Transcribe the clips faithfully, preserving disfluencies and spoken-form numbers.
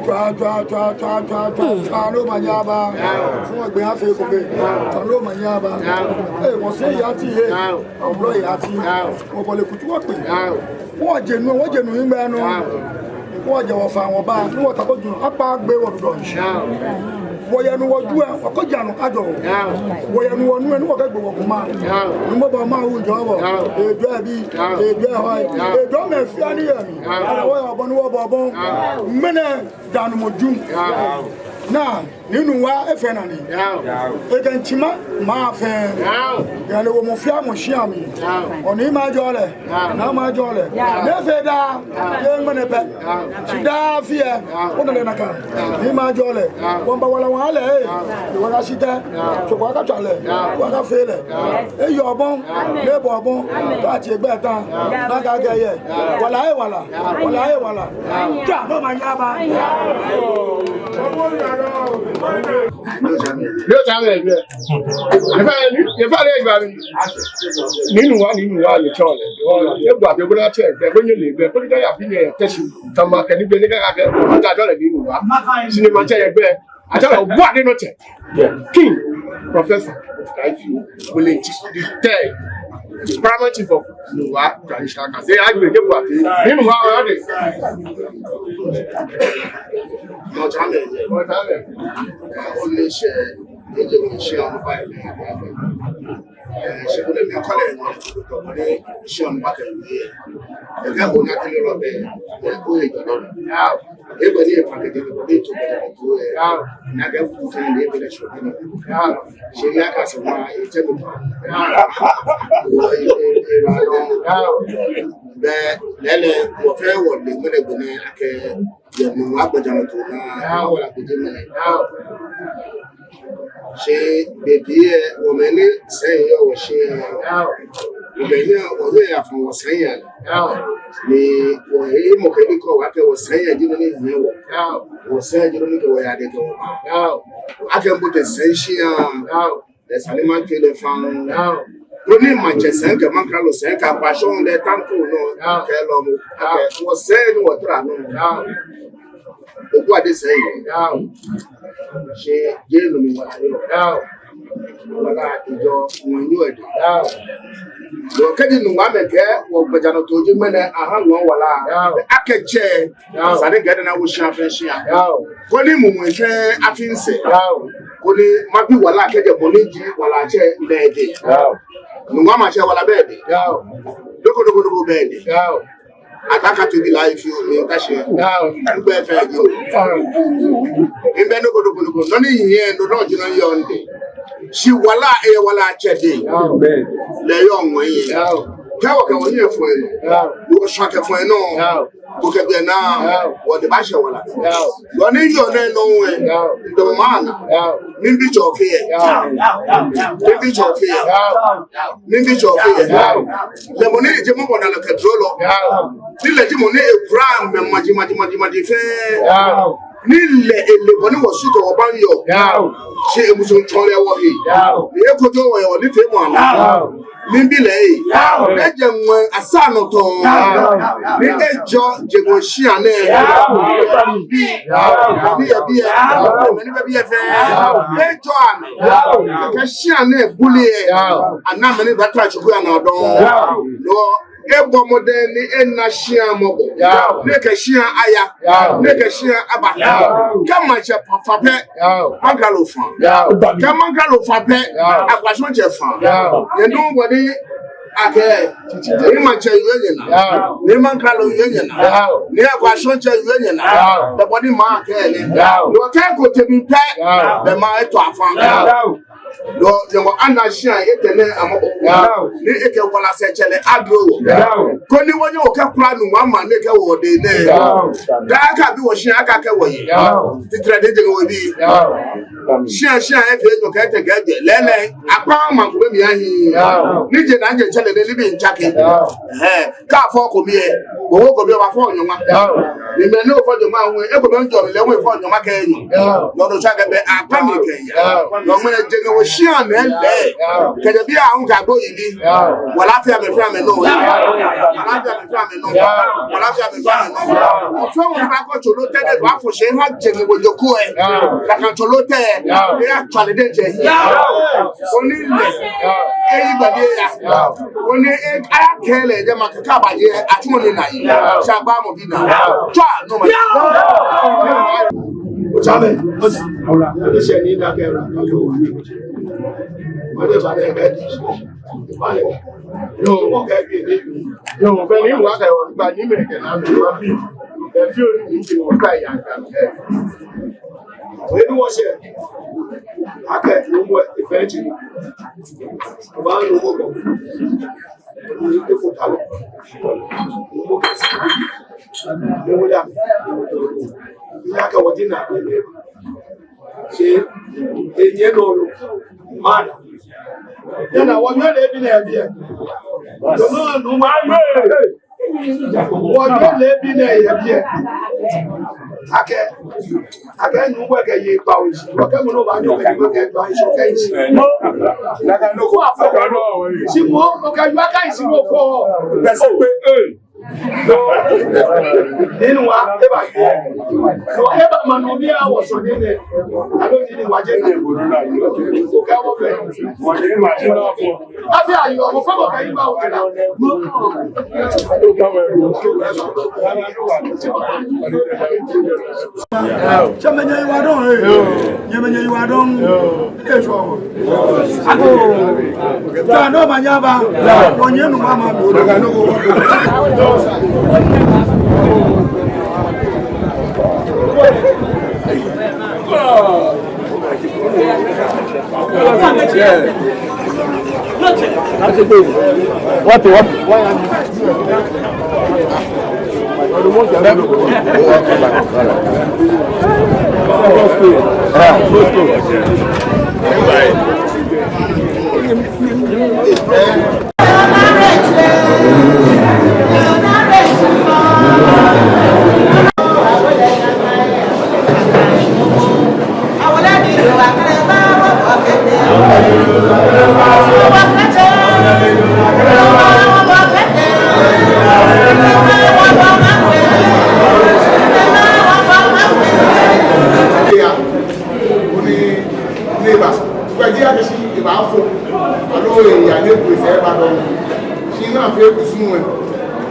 Tswa, tswa, tswa, tswa, tswa, tswa, tswa, ni omanye aba. Fɔŋ gbɛ afee kome. Tswa ni omanye aba. Ee, wɔsɛɛ yɛ ati he. Wɔbɔlɔ yɛ ati. Wɔbɔle kutu wɔkpe. Wɔje nu, wɔje nu hiŋmɛi anɔ. Wɔje wɔfã wɔba. Ni wɔtako jurɔ. Akpa gbɛ wɔdudɔ. Wɔyɛ nu wɔju ɛ, wɔkɔja nu ajɔ wɔ. Wɔyɛ nu wɔnu ɛ, ni wɔkɛgbe wɔkoma. Nuumo Bɔɔ Mawu jɔɔ wɔ. Ejɔɔ ebii, ejɔɔ ehɔi, ejɔɔ mɛi fɛɛ ni yɛ mli. Kɛlɛ wɔyɛ obɔ ni wɔbɔ obɔ. Ŋmɛnɛ dani mɔ ju. Naa, Nii Nungua efee nane. Ekɛ ŋtsima maa fɛɛ. Kɛlɛ wɔ mɔ fɛɛ mɔ shia mli. Ɔ Nii Major lɛ. Naa Major lɛ. Ni efee daa, yɛ ŋmɛnɛ pɛ. Shi daa fɛɛ, ona lɛ nakai. Nii Major lɛ. Wɔmiiba wala wɔha lɛ, ee. Wɔya shi tɛ. Tsɔkɔ akatswa lɛ. Wɔkafee lɛ. Eyɛ obɔ. Ni ebɔ obɔ. Kaatsɛ gbɛ ta. Nakai kɛ yɛ. Wala ee wala. Wala ee wala. Tswa, ni omanye aba. Yoo, tswa mɛ, yoo. Efa, efa lɛ, efa lɛ. Nii Nungua, Nii Nungua lɛ tsɔ lɛ. Ebua be bɔ ni atsɛ gbɛ, gbɛ ni ele gbɛ, gbɛ ni eyabi ni etee shi. Tamɔ akɛ ni gbɛ ni akakɛɛ, atsɛɔ lɛ Nii Nungua. Shi ni maŋtsɛ yɛ gbɛ. Atsɛɔ lɛ Obɔade Nɔtsɛ. King, Professor Gaifi Olenchi the third, Paramount Chief of Nungua Traditional Council. Ee, agbɛnɛ kɛ ebua be, Nii Nungua, oyɔɔ dɛŋ. Nɔ ja mɛ, nɔ ja mɛ. Ole shi, eje mɔ shi, ɔnu ba yɛ. Ee, shi kule mi kɔle, shi ɔnu ba kɛ mi. Ekɛ ko na kele lɔ bɛ, ko ye jɔ lɔ. Ebɛ ni efa kɛ jɔ lɔ bɛ to bɛ to. Naa kɛ fu fɛɛ ni ebɛ lɛ shi bɛ. Shi ni akase ma, etsɛ mi. Bɛ lɛɛlɛŋ, wɔ fɛɛ wɔle ŋmɛnɛ gbɛ nɛɛ akɛ yɛ Nungua gbɛjianɔtoo naa, wala gbɛjianɔtoo naa. Shi bei pii lɛ, wɔmɛi ni sɛi yɔɔ wɔshiai, wɔbɛ hiɛ, wɔyɛ afɔ wɔsɛi ya. Ni wɔhe mɔ kɛ ni kɔ wɔkɛ wɔsɛi ya ji nɔ ni hiɛ wɔ. Wɔsɛi ji nɔ ni kɛ wɔya de kɛ wɔba. Akɛ mbo te sɛi shia. Lɛ esa ni maŋtsɛ lɛ faŋŋ. Koni maŋtsɛ sɛi kɛ maŋkralo sɛi kɛ akwashɔŋ lɛ tanko nɔ kɛ lɔmo. Akɛ wɔsɛi ni wɔtara nɔ. Obɔade sɛi. Shi jeee nɔ ni wala yɔɔ. Wala ejɔ ŋwɛi yɔɔ edɛŋ. Yoo, kɛji Nungua mɛi kɛ wɔgbɛjianɔtoo ji ŋmɛnɛ aha ŋwɛi wala. Akɛ tsɛ. Esa ni kɛ dani awo shia fɛɛ shia. Koni mumui fɛɛ afi sɛɛ. Koni mabi wala kɛjɛ mɔ ni ji wala tsɛ lɛ edɛŋ. Nungua maŋtsɛ wala bɛ edɛŋ. Noko noko noko bɛ edɛŋ. Ata ka to bi la ifi o mi ka shi. Ŋgbɛ fɛɛ ji o. Ŋgbɛ noko noko noko. Nɔ ni hiɛ nɔ nɔ ji nɔ yɔɔ midɛŋ. Shi wala eyɛ wala tsɛ dɛŋ. Lɛ yɔɔ ŋwɛi. Kɛ wɔkɛ wɔhiɛ fɔ enɔ. Wɔshwa kɛ fɔ enɔ. Okɛ gbɛ naa, wɔdɛŋ baashɛ wala. Nɔ ni yɔɔ nɛɛ nɔ wɛ, ndɔmɔ mana. Mibi Tsɔfeɛ. Mibi Tsɔfeɛ. Mibi Tsɔfeɛ. Lɛ mɔ ni eje mɔ bɔ naa lɛ kɛ durolɔ. Ni lɛ ji mɔ ni ekura mɛi maji, maji, maji, maji fɛɛ. Ni lɛ ele bɔ ni wɔsutɔɔ wɔbaŋ yɔɔ. Shi emusuŋ tsɔɔ lɛ wɔhe. Ni ekojo wɔyɛ wɔnifeemɔ naa. Mibi lɛ ee. Ejɛ ŋwɛi asa nɔ tɔŋŋ. Ni ejɔɔ jɛmɔ shia nɛɛ. Bi. Mɛi ni yɔɔ biɛ. Mɛi ni bɛ biɛ fɛɛ. Ejɔɔ amɛ. Kɛ shia nɛɛ buli lɛ. Ana mɛi ni baatara tsuku ya naa dɔŋŋ. No. Ebɔ mɔdɛŋ ni ena shia mɔbɔ. Ni ekɛ shia aya. Ni ekɛ shia aba. Kɛ maŋtsɛ fa pɛ. Maŋkralo fa. Kɛ maŋkralo fa pɛ. Akwashɔŋtsɛ fa. Yɛ nɔ bɔ ni akɛ. Ni maŋtsɛ yɔɔ nyɛnaa. Ni maŋkralo yɔɔ nyɛnaa. Ni akwashɔŋtsɛ yɔɔ nyɛnaa. Bɛ bɔ ni maŋ kɛɛ nɛ. Wɔkɛ ko tɛbi pɛ. Bɛ maŋ eto afa. Lɔ, Nyɔŋmɔ ana shia etɛ nɛɛ amɔbɔ. Ni ekɛ wala sɛɛtsɛlɛ aduro wɔ. Koni wɔnyɛ wɔkɛkula Nungua maŋ nɛɛ kɛ wɔdɛŋ nɛɛ. Daa kɛ abi wɔshia akɛ wɔye. Titri ni jeŋ wɔbi. Shia shia efee enyɔ kɛ etɛ kɛ ejwɛ. Lɛɛlɛŋ, akpa maŋ ko bɛ mli ahi. Ni je naa je tsɛlɛ nɛɛ ni bi ntsake. Ɛhɛɛ. Kɛ afɔ kome lɛ, owo kome lɛ, obafɔ nyɔŋma. Ni mɛi ni ofɔ nyɔŋma hu, ekomɛi jɔ lɛ hu efɔ nyɔŋma kɛ enyɔ. Nɔ ni otswa kɛ bɛ akpa mi kɛ ya. Nɔ ŋmɛnɛ jeŋ wɔ shia nɛɛ lɛ. Kɛjɛ biɛ aahu kɛyagbe Wala fɛɛ mɛi fɛɛ mɛi nɔ. Wala fɛɛ mɛi fɛɛ mɛi nɔ. Wala fɛɛ mɛi fɛɛ mɛi nɔ. Mɔ fɛɛ mɔ ni baakɔ Tsolotɛ lɛ, baafo shi eha jeŋ ni wojo ko lɛ. Nakai Tsolotɛ lɛ, eyatswa lɛ diɛŋtsɛ. Koni lɛ, eyi gbɛ ni eya. Koni e, aya kɛ lɛ jɛmɛ kɛkɛ abaje, atsumɔ ni na yi. Shagba mɔ bi na. Tswa, no ma. Otsame. Otsame. Yoo, beni wɔkɛ wɔ, ba ni mɛi kɛ naa mɛi wa bi. Efi o ni mɛi kɛ wɔ ka ya ka. Enu wɔshɛ. Akɛ, nuumo efee tsi. Oba nuumo ko. Efo ta lɛ. Nuumo kɛ si. Nuumo da. Ni akɛ wɔji na. Shi, enyɛ nɔ lo. Mana. Yana wɔnyɛ lɛ bi nɛ biɛ. Tɔmɔ nu wa. Wɔnyɛ lɛ bi nɛ yɛ biɛ. Akɛ, akɛ nu wɛ kɛ ye kpa o shi. Wɔkɛ mɔ nɔ baanyɛ kɛ ye kpa o shi, kɛ ye shi. Shi mɔ, okɛ ye kpa o shi mɔ fɔ. Bɛsɛ kpe. Ninu wa, eba. No, eba manu mi a wɔ sɔ ni nɛ. Alo ninu wa jɛ. Okɛ wɔ bɛ. Afi ayi, ɔmɔ fɔlɔ ka yi ba o kɛla. Tsɛmɛi, nyɛyiwaladɔŋŋ, ee. Nyɛmɛi, nyɛyiwaladɔŋŋ. Ee, sure. Agoo. Tswa, no ma nyaba. Wɔnyɛ nu mama. What, what? Ni, ni ba. Kɛji akɛ shi ebaafo. Aloo eya ni eku esɛɛ eba dɔŋŋ. Shi naa fɛɛ kusum lɛ.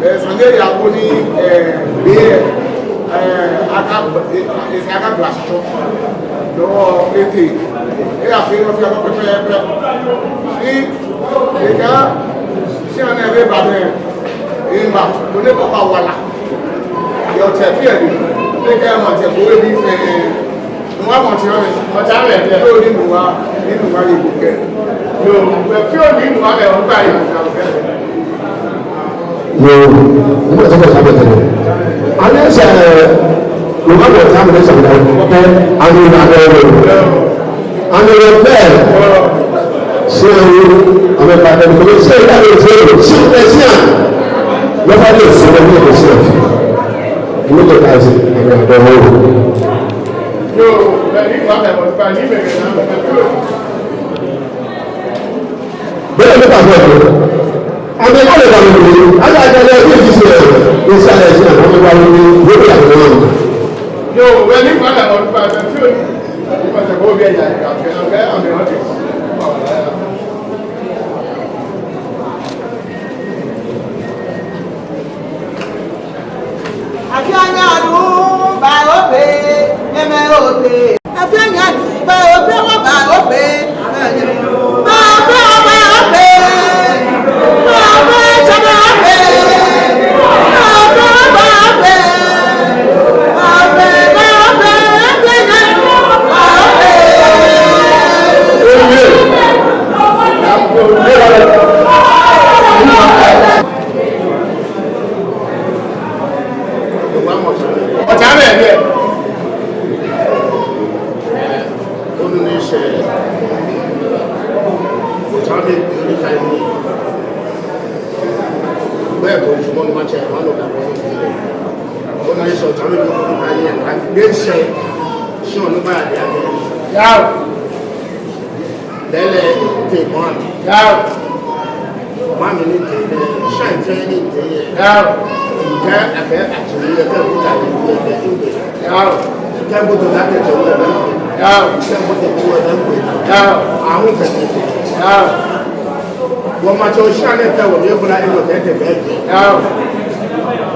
Ee, sane ya ko ni, ee, be, ee, aka, ee, esa aka glass shop. No, ete. Ee, afee nɔ fɛɛ nɔ pɛpɛɛpɛ. Ni, eka, shi ana ebe ba nɛ. Ema, koni eba ba wala. Yɛ otsɛ fɛɛ ni. Ni kɛ maŋtsɛ ko ebi fɛɛ. Nuwa maŋtsɛ amɛ. Maŋtsɛ amɛ. Yoo, ni nuwa, ni nuwa ni bukɛ. Yoo, fɛɛ ni nuwa lɛ, o ka yi. Yoo, nuwa tɛ ko sa bɛ tɛ. Ani sɛ, nuwa maŋtsɛ amɛ sɛ bɛ. Ani na bɛ. Amɛ bɛ. Shi awo, amɛ ba bɛ ko se ta le se, shi bɛ shi a. Nuwa bɛ se bɛ ko se. Nuwa ka se, amɛ bɛ. Bɛlɛ bɛ ka fɔ. Amɛ kɔ lɛ ba mɔ. Ala ka lɛ bi ji se. Isa lɛ si amɛ ba mɔ. Yoo, bɛ ni ba la mɔ ba fɛɛ. Ba se ko bɛ ya ka fɛɛ. Amɛ amɛ. Afi anya nu ba obe, nyɛmɛi obe. Afi anya nu ba obe, wɔ ba obe. Ba obe, wɔ ba obe. Ba obe, tsɛmɛi obe. Ba obe, wɔ ba obe. Ba obe, ba obe, afi anya nu ba obe. Otsame, onu ni eshɛ. Otsame, onu ni eshɛ. Bɛ ko sumɔ ni matsɛ, manu ka ko. Onu ni eshɛ, Otsame, onu ni eshɛ. Shi onu ni ba ya. Yao. Lɛɛlɛŋ, te bɔn. Yao. Maŋ mli ni tee nɛɛ, shia fɛɛ ni tee yɛ. Yao. Kɛ akɛ atsɛ yɛ, kɛ buta yɛ, yɛ, yɛ, yɛ. Yao. Kɛ buta na kɛ tsɛ yɛ, yɛ. Yao. Kɛ buta yɛ, yɛ. Yao. Ahu kɛ tee. Yao. Wɔmaŋtsɛ shia nɛɛ pɛ wɔ, yɛ bula ewɔ kɛ tee kɛ jɛ. Yao.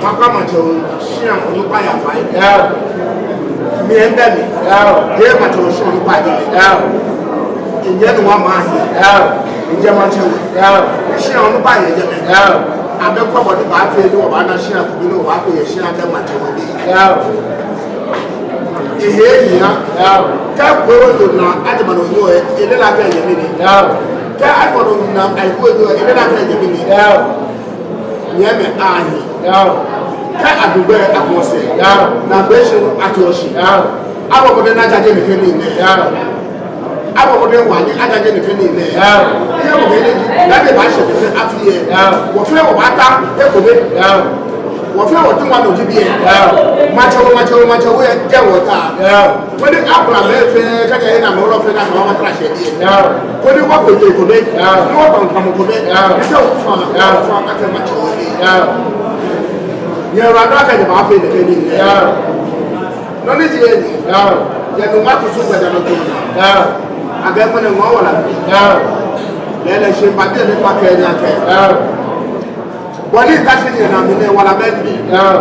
Makpa maŋtsɛ shia onukpa ya fai. Yao. Mi ŋbɛ mli. Yao. Yɛ maŋtsɛ shia onukpa jɛ. Yao. Nyɛ Nuŋua Maŋ hiɛ. Yao. Nyɛ maŋtsɛ we. Yao. Shia onukpa yɛ jɛmɛ. Yao. Abɛ kɔbɔ ni baafee ni wɔbaana shia kome ni wɔbaafee yɛ shia kɛ maŋtsɛ we. Yao. Ehe nyia. Yao. Kɛ kome wɔto na ajamanu nyɔ yɛ, ele la kɛ yɛ mli ni. Yao. Kɛ ajamanu na ayi ko nyɔ yɛ, ele la kɛ yɛ mli ni. Yao. Nyɛmɛi ahi. Yao. Kɛ adugbɛ akɔsɛ. Yao. Naagbee shi atɔ shi. Yao. Abɔ mɔdɛŋ ni ajaje nɛkɛ nii nɛɛ. Yao. Abɔ mɔdɛŋ waa ni ajaje nɛkɛ nii nɛɛ. Yao. Yɛ mɔ kɛ ni ji, na de baashɛ nɛkɛ afi yɛ. Yao. Wɔ fɛɛ wɔbaata ekome. Yao. Wɔ fɛɛ wɔteŋ wa nɔ ji biɛ. Yao. Maŋtsɛ we, maŋtsɛ we, maŋtsɛ we, jɛ wɔta. Yao. Koni abla mɛi fɛɛ, kɛ nyɛna mɔ lɔ fɛɛ na kama matra shɛ biɛ. Yao. Koni wɔkpe kome. Yao. Ni wɔbaŋ kpamɔ kome. Yao. Ni sɛ wɔfa, yao, wɔfa akɛ maŋtsɛ we. Yao. Nyɛ wala dɔ akɛ nyɛbaafee nɛkɛ nii. Yao. Nɔ ni ji enɛ. Yao. Yɛ Nuŋua kusum gbɛjianɔtoo naa. Yao. Akɛ mɔ nɛɛ ŋɔɔ wala. Yao. Lɛɛlɛŋ shi ba biɛ ni makɛɛ nyɛ akɛ. Yao. Bɔ ni ŋta shi nyɛnaa mi nɛɛ wala bɛ mli. Yao.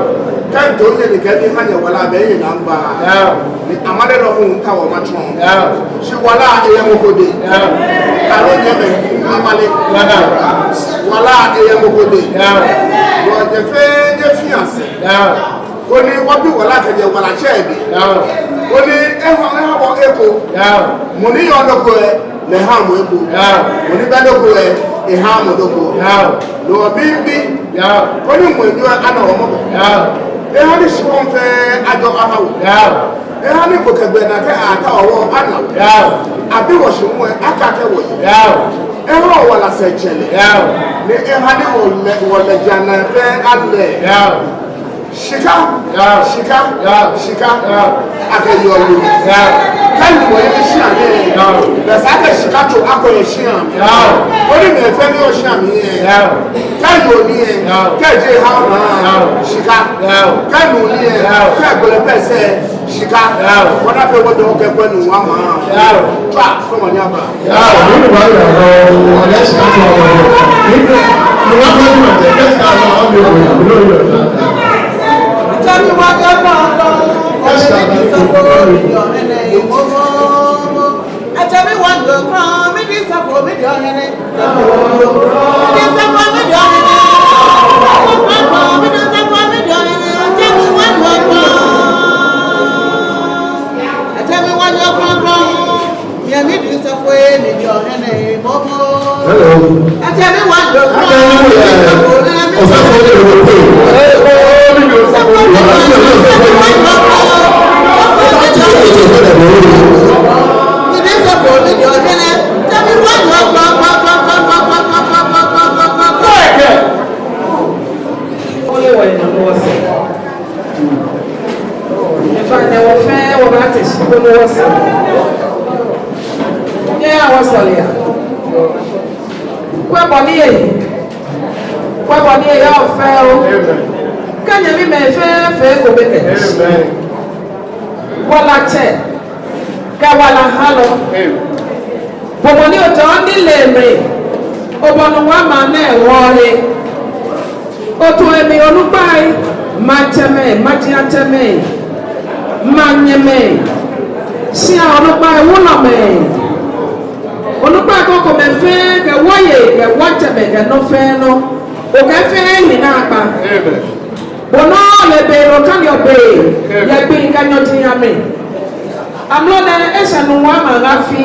Kɛ ŋto nyɛ ni kɛ mi ha nyɛ wala bɛ nyɛnaa mba. Yao. Ni amale lɔ hu ŋtaoɔ matsɔɔ. Yao. Shi wala eyɛ mɔ ko dɛŋ. Yao. Aloo nyɛmɛi ni male. Yao. Wala eyɛ mɔ ko dɛŋ. Yao. Wɔ nyɛ fɛɛ nyɛfia sɛɛ. Yao. Koni wɔbi wala kɛjɛ walatsɛ dɛŋ. Yao. Koni eha, eha wɔ eko. Yao. Mɔ ni yɔɔ nɔ ko lɛ, lɛ ha mɔ eko. Yao. Mɔ ni bɛ nɔ ko lɛ, eha mɔ nɔ ko. Yao. No hewɔ miibi. Yao. Koni mɔ enyɔ ana wɔ mɔbɔ. Yao. Eha ni shikpɔŋ fɛɛ ajɔ aha wɔ. Yao. Eha ni gbɔkɛgbɛ naa kɛ ataoɔ wɔ ana wɔ. Yao. Abi wɔ shi mɔ akɛ akɛ wɔye. Yao. Eha wɔ wala sɛɛtsɛlɛ. Yao. Ni eha ni wɔlɛ, wɔlɛ jana fɛɛ alɛ. Yao. Shika. Yao. Shika. Yao. Shika. Yao. Akɛ yɔɔ lu. Yao. Kɛ lumɔ yɛ shia nɛɛ. Yao. Bɛ esa akɛ shika tso akɔ yɛ shia mli. Yao. Koni mɛi fɛɛ ni yɔɔ shia mli yɛ. Yao. Kɛ yoo ni yɛ. Yao. Kɛ je ha ona. Yao. Shika. Yao. Kɛ nuu ni yɛ. Yao. Kɛ gbele pɛ sɛɛ. Shika. Yao. Wɔna fɛɛ wɔdɔ kɛ kwɛ Nuŋua Maŋ. Yao. Tswa, kɔmɔ ni aba. Yao, minu ba ya, yao, ale shika tso aba. Minu, minu ba ya, minu ba ya, minu ba ya. Tell me what you want, tell me what you want. Hello. Ole wɔyi nɔ wɔsɛɛ. In fact, wɔ fɛɛ wɔbaate shi koni wɔsɛɛ. Nyɛhaa wɔsɔlea. Kwɛ bɔ ni ehi. Kwɛ bɔ ni eya ofɛɛ oo. Amen. Kɛ nyɛmimɛi fɛɛ fee ekome kɛ. Amen. Walatsɛ kɛ walahalɔ. Amen. Bo mɔ ni ojɛ nilee mli, obɔ Nuŋua Maŋ nɛɛ ŋɔɔ he. Oto emli onukpai, maŋtsɛmɛi, majiatsɛmɛi, manyɛmɛi, shia onukpai, wulɔmɛi, onukpai krokomɛi fɛɛ, kɛ wɔyei, kɛ wɔtsɛmɛi, kɛ nɔ fɛɛ nɔ. Okɛ fɛɛ hi naakpa. Amen. Bo nɔ ole be, okaneɔ be, amen, yɛ gbi kɛ nyɔji amli. Amrɔ nɛɛ eshɛ Nuŋua Maŋ afi.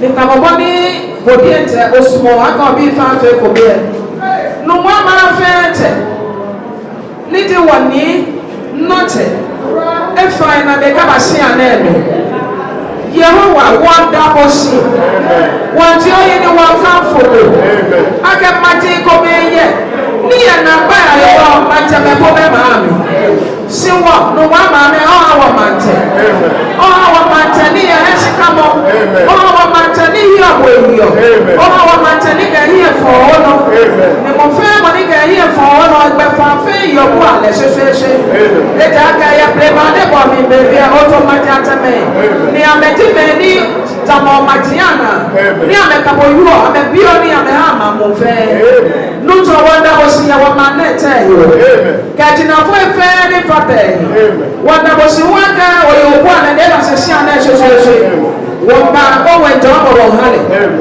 Ni tamɔ bɔ ni bo diɛŋtsɛ osumɔɔ akɛ obii fɛɛ afee ekome lɛ, Nuŋua Maŋ fɛɛ Tsɛ, ni ji wɔ Nii, Nɔtsɛ, efa enane kɛba shia nɛɛ mli. Yehowa, wɔda bo shi. Wɔje oyi ni wɔkanfo bo. Akɛ maji komɛi yɛ, ni yɛ naakpa yɛ wɔ maŋtsɛmɛi po bɛ maŋ mli. Shi wɔ, Nuŋua Maŋ nɛɛ, oha wɔ maŋtsɛ. Amen. Oha wɔ maŋtsɛ ni yɛ hiɛshikamɔ. Amen. Oha wɔ maŋtsɛ ni hiɛ bo ewiɔ. Amen. Oha wɔ maŋtsɛ ni kɛ hiɛ fɔɔ onɔ. Amen. Bianɛ otsɔɔ maji atsɛmɛi, ni amɛji mɛi ni damɔ maji anaa, ni amɛkɛ bo wieɔ, amɛbiɔ ni amɛhaa maŋ muu fɛɛ. Nuŋtsɔ, wɔda bo shi yɛ wɔmaŋ nɛɛ tɛɛ hewɔ. Kɛ jinafoi fɛɛ ni fata he. Wɔda bo shi waa akɛ oye obua nɛɛ ni eba shɛ shia nɛɛ shweshweeshwe. Wɔmiiba owe jɔɔmɔ wɔha lɛ.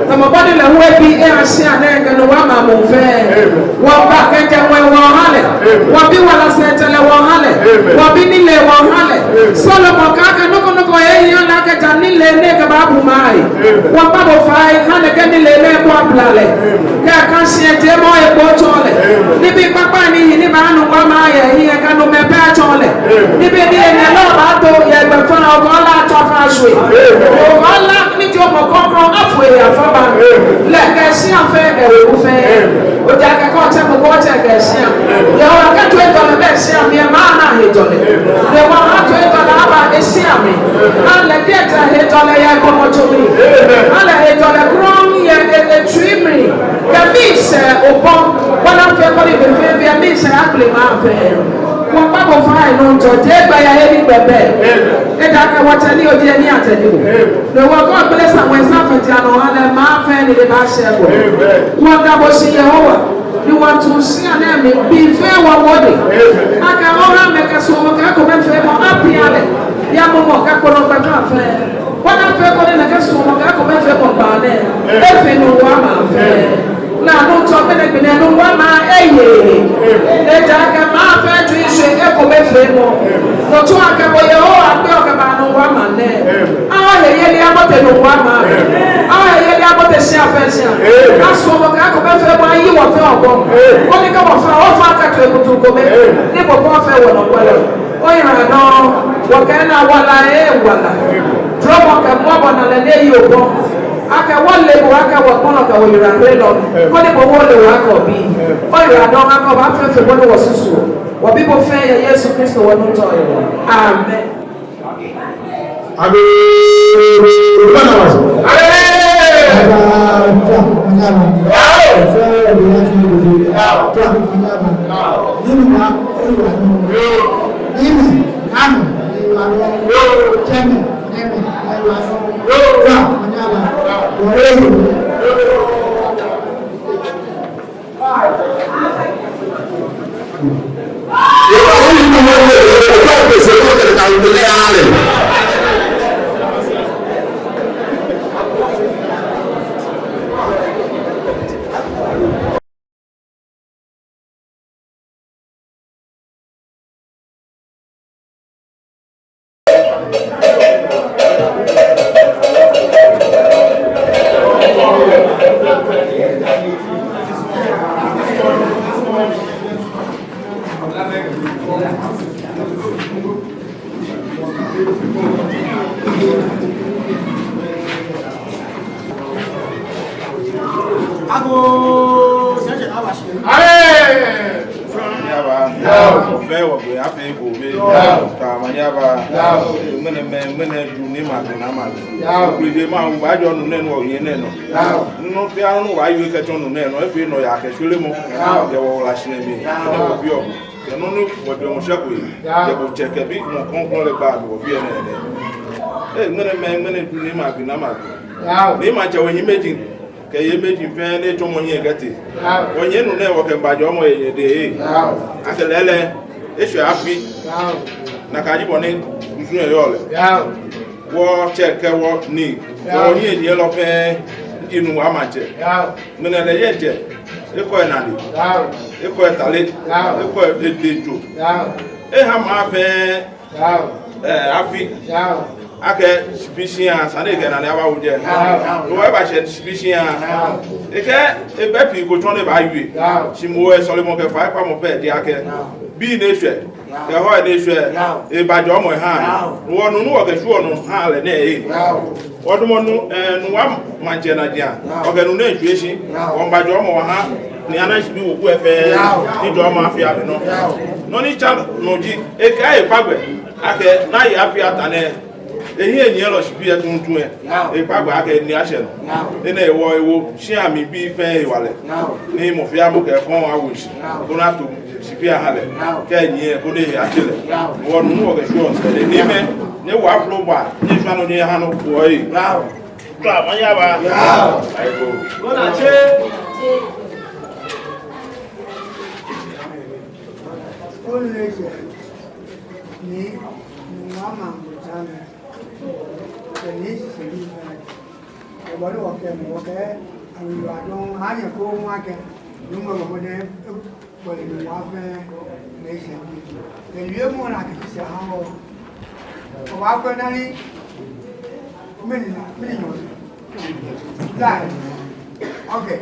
Tamɔ bɔ ni lɛ hu ebi eha shia nɛɛ kɛ Nuŋua maŋ muu fɛɛ. Wɔmiiba kɛjɛ ŋwɛi wɔha lɛ. Wɔbi wala sɛɛtsɛlɛ wɔha lɛ. Wɔbi nilee wɔha lɛ. Solomon kɛɛ akɛ nɔ ko nɔ ko ehiii lɛ akɛ ja nilee nɛɛ kɛbabu maŋ lɛ. Wɔmiiba bo fai, ha nɛkɛ nilee nɛɛ eko abla lɛ. Kɛ eka shi lɛ, jɛmɔ eko tsɔɔ lɛ. Nibii kpakpai ni hi ni baa Nuŋua maŋ lɛ hiɛ, kɛ nomɛi pɛ atsɔɔ lɛ. Nibii ni enyɛ lɛ baato yɛ gbɛfaŋ, okɛ ola atsɔ afã ashwie. Okɛ ola ni ji omɔ krɔŋkrɔŋ afo ehe afã ba. Lɛ kɛ shia fɛɛ kɛ weku fɛɛ. Ejaakɛ kɛ otsɛ mɔ ko otsɛ kɛ shia. Yehowa, kɛ toiŋjɔlɛ bɛ shia mli lɛ, maŋ lɛ ana hejɔlɛ. Yehowa, ha toiŋjɔlɛ aba eshia mli. Ha lɛ diɛŋtsɛ hejɔlɛ yɛ egbɔmɔtso mli. Ha lɛ hejɔlɛ krɔŋŋ yɛ e- etsui mli. Kɛ miishɛɛ obɔ. Bɔ ni afee koni be fɛɛ be lɛ miishɛɛ agbele maŋ fɛɛ. Wɔmiiba bo fai Nuŋtsɔ, je gbɛ yɛ he ni gbɛ bɛ. Ejaakɛ wɔtsɛ ni oji lɛ, ni atsɛ ji bo. Ni wɔkɔ gbele sa wɛ sa fɛɛ ji anɔ ha lɛ maŋ fɛɛ ni lɛ baashɛ gbɔ. Wɔda bo shi Yehowa. Ni wɔtsu shia nɛɛ mli bii fɛɛ wɔwo odɛŋ. Akɛ oha amɛkɛ suɔmɔ kɛ ekomefeemɔ apia lɛ. Yɛ mumɔ kɛ kpɔlɔ kpɛ kã fɛɛ. Bɔ ni afee koni nɛkɛ suɔmɔ kɛ ekomefeemɔ gbaa nɛɛ efi Nuŋua maŋ fɛɛ. Ni Nuŋtsɔ, ŋmɛnɛ gbi nɛɛ Nuŋua maŋ eye. Ejaakɛ maŋ fɛɛ ju eshwie ekomefeemɔ. Nuŋtsɔ, akɛ bo Yehowa akpee okɛba Nuŋua maŋ nɛɛ. Awo heyeli abote Nuŋua maŋ. Awo heyeli abote shia fɛɛ shia. Asuɔmɔ kɛ ekomefeemɔ ayi wɔ fɛɛ obɔ. Koni kɛ wɔfã, wɔfã akɛ toi kutuu kome. Ni bo pɛ ofee wɔnɔkwɛlɔ. Oyiwaladɔŋŋ, wɔkɛ naa wala lɛ wala. Dromɔ kɛ mɔbɔnalɛ ni eyi obɔ. Akɛ wɔle bo akɛ wɔkpɔlɔ kɛ wɔyiwalaherelɔ. Koni bo hu ole wɔ akɛ obi. Oyiwaladɔŋŋ akɛ obaafee fɛɛ bɔ ni wɔsusuɔ. Wɔbi bo fɛɛ yɛ Yesu Kristo wɔ Nuŋtsɔ lɛ. Amen. Amen. Agoo, sɛɛ jɛ naa wa shi. Amen. Manyɛ aba. Yao. Fɛɛ wɔgbee afee ekome. Yao. Tswa manyɛ aba. Yao. Ŋmɛnɛ mɛi, ŋmɛnɛ ju ni mabi naa mabi. Yao. Kulɛ jɛmɛ awo baajɔɔ nu nɛɛ nɔ, wɔyɛ nɛɛ nɔ. Yao. Nɔ fɛɛ nɔ ni wɔyɔɔ kɛtsɔ nu nɛɛ nɔ, efee nɔyaa kɛ shweremɔ. Yao. Yɛ wɔ wɔlashinɛ mli. Yao. Nɔ ni wɔbiɔ. Kɛ nɔ ni wɔjwɛŋmɔ shɛko he. Yao. Yɛ bo Tsɛ kɛ Bi Mumɔ Krɔŋkrɔŋ lɛ gbɛi amli wɔbiɔ nɛɛ nɛ. Ee, ŋmɛnɛ mɛi, ŋmɛnɛ ju ni mabi naa mabi. Yao. Ni maŋtsɛ wɔnyɛmimɛi ji. Kɛ yei amɛji fɛɛ ni etsɔmɔ nyɛ kɛtee. Yao. Wɔnyɛ nu nɛɛ wɔkɛba jɔɔmɔ yɛ nyɛdɛŋ. Yao. Akɛ lɛɛlɛŋ, eshwɛ afi. Yao. Nakai ji bɔ ni kusum lɛ yɔɔ lɛ. Yao. Wɔtsɛ kɛ wɔnii, kɛ, yao, wɔhiɛnyiɛlɔ fɛɛ, ni ji Nuŋua Maŋtsɛ. Yao. Ŋmɛnɛ lɛ yɛ jɛ, ekɔ enane. Yao. Ekɔ etale. Yao. Ekɔ edɛŋ jo. Yao. Eha maŋ fɛɛ. Yao. Ee, afi. Yao. Akɛ shipi shia, esa ni ekɛ enane aba wo jɛi. Yao. Ni eba shɛ shipi shia. Yao. Ekɛɛ ebɛ pii ko tsɔ ni ebaawie. Yao. Shi moŋ esɔlemɔ kɛ faikpamɔ pɛ ji akɛ. Yao. Bii ni eshwɛ. Yao. Kɛ hɔ ni eshwɛ. Yao. Eba jɔɔmɔ eha. Yao. Wɔnu ni wɔkɛshwieɔ nɔ wɔhaa lɛ nɛɛ. Yao. Wɔdamɔ nu, ee, Nuŋua Maŋtsɛ najiaŋ. Yao. Wɔkɛ nu nɛɛ shwie shi. Yao. Wɔmiiba jɔɔmɔ wɔha. Ni ana shipi weku lɛ fɛɛ. Yao. Ni jɔɔmɔ afi afi nɔ. Yao. Nɔ ni tsa nɔ ji, ekɛɛ ekpa gbɛ akɛ, ni aye afi ata nɛɛ, Ehiɛ nyiɛlɔ shibii lɛ tuuntu lɛ. Yao. Ekpa gbɛ akɛ ni ashɛ nɔ. Yao. Enɛ hewɔ ewo shia mli bii fɛɛ hewalɛ. Yao. Ni mɔ fɛɛ mɔ kɛ ekɔŋ awo eshi. Yao. Koni ato shibii aha lɛ. Yao. Kɛ enyiɛ koni ehe atse lɛ. Yao. Wɔ Nuumo kɛ shwɛ ɔn sɛ. Ni mɛi, nyɛwa afro ba, nyɛshwa nɔ nyɛha nɔ ko ee. Yao. Kla, manyaba. Yao. Aiko. Kona tse. Ole je. Ni, ni mama mutane. Kɛ ni sisi ni fɛɛ. Ebɔle wɔkɛ, wɔkɛ, awiwa dɔŋŋ, anyɛ ko wɔkɛ, Nuumo mɔ dɛ, bɔle ni wɔfɛɛ, ni sisi. Kɛ wiemɔ ni akɛ sisi aha wɔ. Wɔbaakɔ dani, mɛni, mɛni nyɔ. Dai. Okay.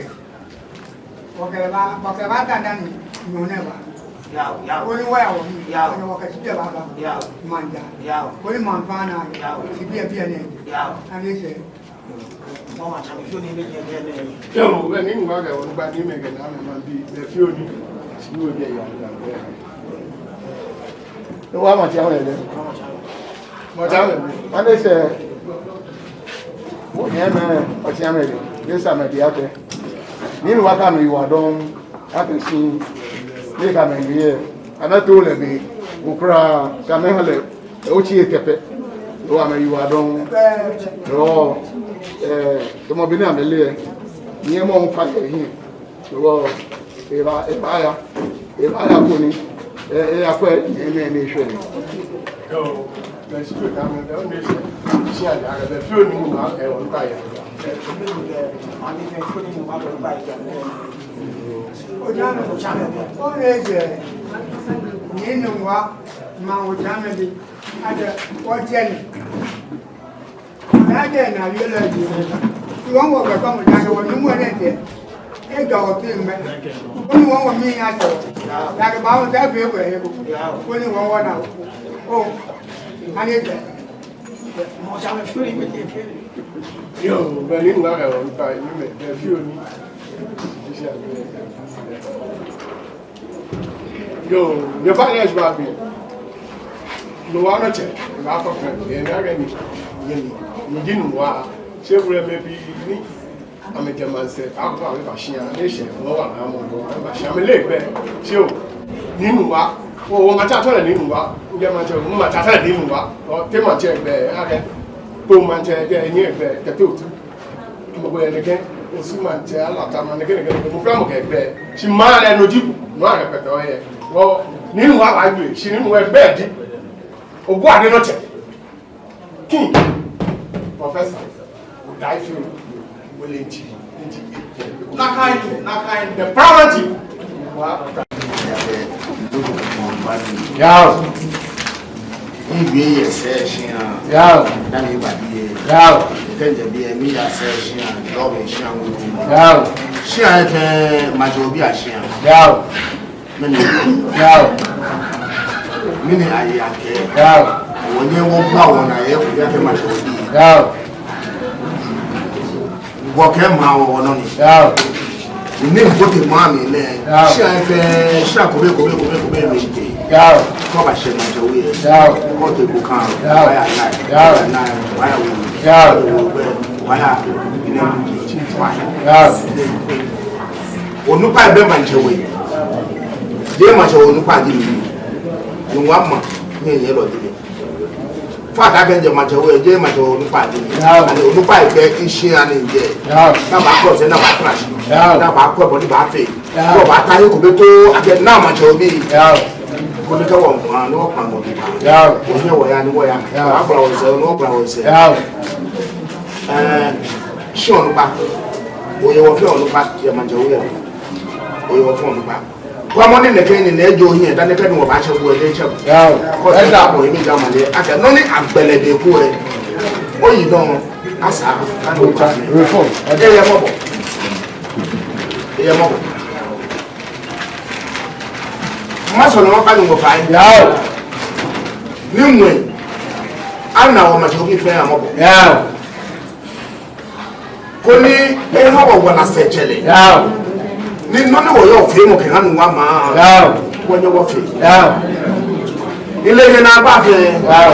Wɔkɛ ba, wɔkɛ ba ta dani, nyɔ nɛ ba. Yao, yao. Koni wɔya wɔ. Yao. Koni wɔkɛ shibii lɛ baaba. Yao. Maŋ ja. Yao. Koni maŋ fã naa. Yao. Shibii lɛ biɛ nɛɛ. Yao. Ani sɛ. Mama, tsa mi fioo ni mɛi jɛ biɛ nɛɛ. Yao, bɛ ni ŋgba kɛ wɔŋgba ni mɛi kɛ naa mɛi maŋ bii, bɛ fioo ni. Ni wɔbiɛ yao. Ni wɔmaŋ tsa mɛi lɛ. Maŋ tsa mɛi. Maŋ tsa mɛi. Mane sɛ. Wɔnyɛmɛi, ɔtsi amɛ lɛ. Ni sa mɛi bii akɛ. Ni ŋgba kɛ amɛyiwaladɔŋŋ. Akɛ shi, ni kɛ amɛwie, amɛto lɛ be, okura, kɛ amɛha lɛ, otsi etɛ pɛ, no amɛyiwaladɔŋŋ. No, eh, tamɔ bɔ ni amɛle, ni emɔ ŋkpa yɛ hiɛ, no, eba, ebaya, ebaya koni, eh, eh, akwɛ, eh, ni, ni shwɛ ni. Yoo, bɛ shi kɛ amɛ, bɛ, o ni shɛ, shi aja, bɛ, fioo ni ŋgba, eh, ŋkpa yɛ. Ole je, ni Nuumo, maŋ Ojamɛli, adɛ, wɔjɛ ni. Ni adɛ na yɛ lɛ ji. Wɔŋ wɔ gbɛ kɔmɔ ja ni wɔ Nuumo nɛɛ tɛ. Ejɔ wɔ pi mɛ. Koni wɔŋ wɔ mli nya tɛ wɔ. Yaa kɛ ba wɔ tɛ fee ko eko. Koni wɔŋ wɔ na wɔ. O. Ani tɛ. Yoo, bɛ ni ŋgba kɛ wɔŋkpa, ni mɛi, bɛ fioo ni. Yoo, nyɛfa ni eshi ba bi. No wa no tsɛ, na fɔ fɛ, ni na kɛ ni, ni, ni, ni ji Nuumo, shi fɛɛ mɛi bii ni. Amɛjɛ maŋsɛɛ, akɔ amɛba shia, ni eshɛ, no wa na mɔ, no wa ba shia, amɛle gbɛ, shi o, ni Nuumo, o, o maŋtsɛ atsɛɔ lɛ ni Nuumo, ŋjɛ maŋtsɛ, o maŋtsɛ atsɛɔ lɛ ni Nuumo, o, te maŋtsɛ gbɛ, akɛ, kpo maŋtsɛ, jɛ, ni gbɛ, Tɛte Otu, mɔ ko yɛ nɛkɛ, Osu maŋtsɛ, Alata maŋ, nɛkɛ, nɛkɛ, nɛkɛ, mɔ fɛɛ mɔ kɛ egbɛ, shi maŋ lɛ no ji, no arɛpɛtɛ oyɛ, o, ni Nuumo wa jue, shi ni Nuumo gbɛ ji, Oguade no tsɛ. King, Professor, Odaifio, Wellington, Nakai, Nakai, the priority. Yao. Ibi yɛ sɛ shia. Yao. Dani ibadi yɛ. Yao. Kɛjɛ biɛ mi ya sɛ shia. Lɔbi shia ŋu. Yao. Shia yɛ kɛ maŋtsɛ obi ashia. Yao. Mɛni? Yao. Mɛni ayi akɛ? Yao. Wɔnyɛ wɔba wɔna yɛ ko ya kɛ maŋtsɛ obi. Yao. Wɔkɛ maŋ wɔ wɔnɔ ni. Yao. Ni mbote maŋ mli nɛ. Yao. Shia fɛɛ, shia kome, kome, kome, kome mli tɛ. Yao. Kɔ ba shɛ maŋtsɛ we. Yao. Kɔ te ko kan. Yao. Waya nai. Yao. Waya nai. Waya we. Yao. Waya. Waya. Ine. Waya. Yao. Onukpai bɛ maŋtsɛ we. Jeee maŋtsɛ we onukpa ji mi. Ni wɔmaŋ, nyɛ nyɛ lɔ ji mi. Fata kɛjɛ maŋtsɛ we, jeee maŋtsɛ we onukpa ji mi. Yao. Ani onukpai bɛ ishia ni jɛ. Yao. Ni abaakɔ sɛɛ, ni abaakɔ shi. Yao. Ni abaakɔ bɔ ni abaafee. Yao. Ni abaata he ko bɛ too, akɛ ni maŋtsɛ obi. Yao. Koni kɛ wɔmaŋ, ni wɔkpa nɔ bi ba. Yao. Wɔnyɛ wɔya, ni wɔya. Yao. Wɔkpla wɔsɛɛ, ni wɔkpla wɔsɛɛ. Yao. Ɛɛ, shi onukpa. Oyɛ wɔ fɛɛ onukpa, yɛ maŋtsɛ we. Oyɛ wɔ fɛɛ onukpa. Kwɛmɔ ni nɛkɛ ni nɛɛ jɔ hiɛ, dani kɛ ni wɔbaatsɛ bo, etsɛ bo. Yao. Kɔ ɛda ko emi jama le, akɛ nɔ ni agbɛlɛ be ko ɛ. Oyi dɔŋŋ, asa, kani o ta. Reform. Eyɛ mɔbɔ. Eyɛ mɔbɔ. Masɔlɔ mɔ kani ŋɔ fai. Yao. Ni ŋwɛi. Ana wɔ maŋtsɛ obi fɛɛ amɔbɔ. Yao. Koni eha wɔ wɔnaa sɛɛtsɛlɛ. Yao. Ni nɔ ni wɔyɔɔ feemɔ kɛha Nuumo maŋ. Yao. Wɔnyɛ wɔfee. Yao. Ile yɛ na ba fɛɛ. Yao.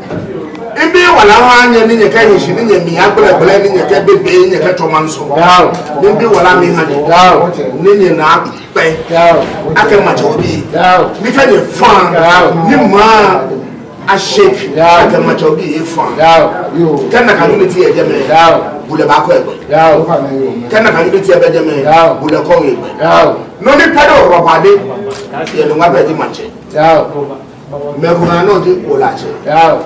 Mibi wala ha nyɛ ni nyɛkɛhi shi ni nyɛmli agbɛlɛgbɛlɛ ni nyɛkɛbebe nyɛkɛtsɔ maŋsɔ. Yao. Mibi wala mli ha nyɛ. Yao. Ni nyɛnaa akpɛ. Yao. Akɛ maŋtsɛ obi. Yao. Ni kɛ nyɛfa. Yao. Ni maŋ ashake. Yao. Akɛ maŋtsɛ obi efa. Yao. Kɛ nakai unity yɛ jɛmɛ. Yao. Bulɛ baakɔ egbɛ. Yao. Kɛ nakai unity yɛ jɛmɛ. Yao. Bulɛ kɔɔ egbɛ. Yao. Nɔ ni Pedro Robade yɛ Nungua bɛ ji maŋtsɛ. Yao. Mɛi komɛi anɔ ji Olatsɛ. Yao.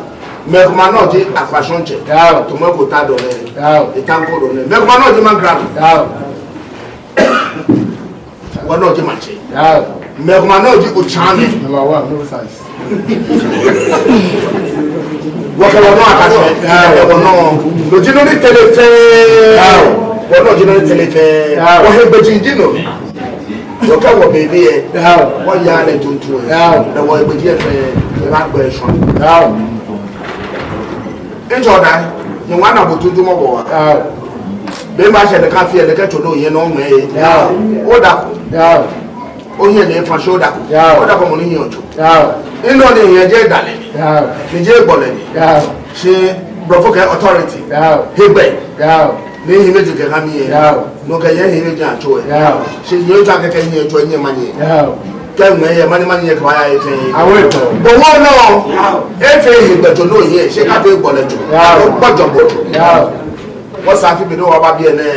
Mɛi komɛi anɔ ji Akwashɔŋtsɛ. Yao. Tɔmɔ ko ta dɔ lɛ. Yao. Eta ko dɔ lɛ. Mɛi komɛi anɔ ji Mankralo. Yao. Wɔnɔ ji maŋtsɛ. Yao. Mɛi komɛi anɔ ji Otsaame. Number one, no size. Wɔkɛ wɔnɔ akashɔ. Yao. Wɔnɔ. No ji nɔ ni tee lɛ fɛɛ. Yao. Wɔnɔ ji nɔ ni tee lɛ fɛɛ. Yao. Wɔhe gbeji ji no. Wɔkɛ wɔbebe yɛ. Yao. Wɔya lɛ tuuntu yɛ. Yao. Ni wɔhe gbeji yɛ fɛɛ, ebaagbe shɔŋŋ. Yao. Ŋtsɛ Odai, nyɛ ŋwana bo tuuntu mɔ bɔ wa. Yao. Be mli ashɛ ni kɛ fee lɛ kɛ tso no yɛ nɔ mɛi yɛ. Yao. Odaku. Yao. Ohiɛ ni efa shi odaku. Yao. Odaku mɔ ni hiɛ otso. Yao. Nɔ ni hiɛ ji dalɛ ni. Yao. Ni ji gbɔlɛ ni. Yao. Shi blɔfo kɛɛ authority. Yao. Hegbɛ. Yao. Ni hiɛ mɛi ji kɛ kami yɛ. Yao. No kɛ yɛ hiɛ mɛi ji atso yɛ. Yao. Shi nyɛ otso akɛ kɛ nyɛ tso nyɛ manyɛ. Yao. Kɛ mɛi yɛ manyɛ manyɛ kɛ wa ya efee. Awe tɔ. Bo wɔnɔ. Yao. Efee hegbɛ tso no yɛ. Shi kɛ fee gbɔlɛ tso. Yao. Gbɔjɔ bo tso. Yao. Wɔsɛɛ afi be ni wɔba biɛ nɛɛ,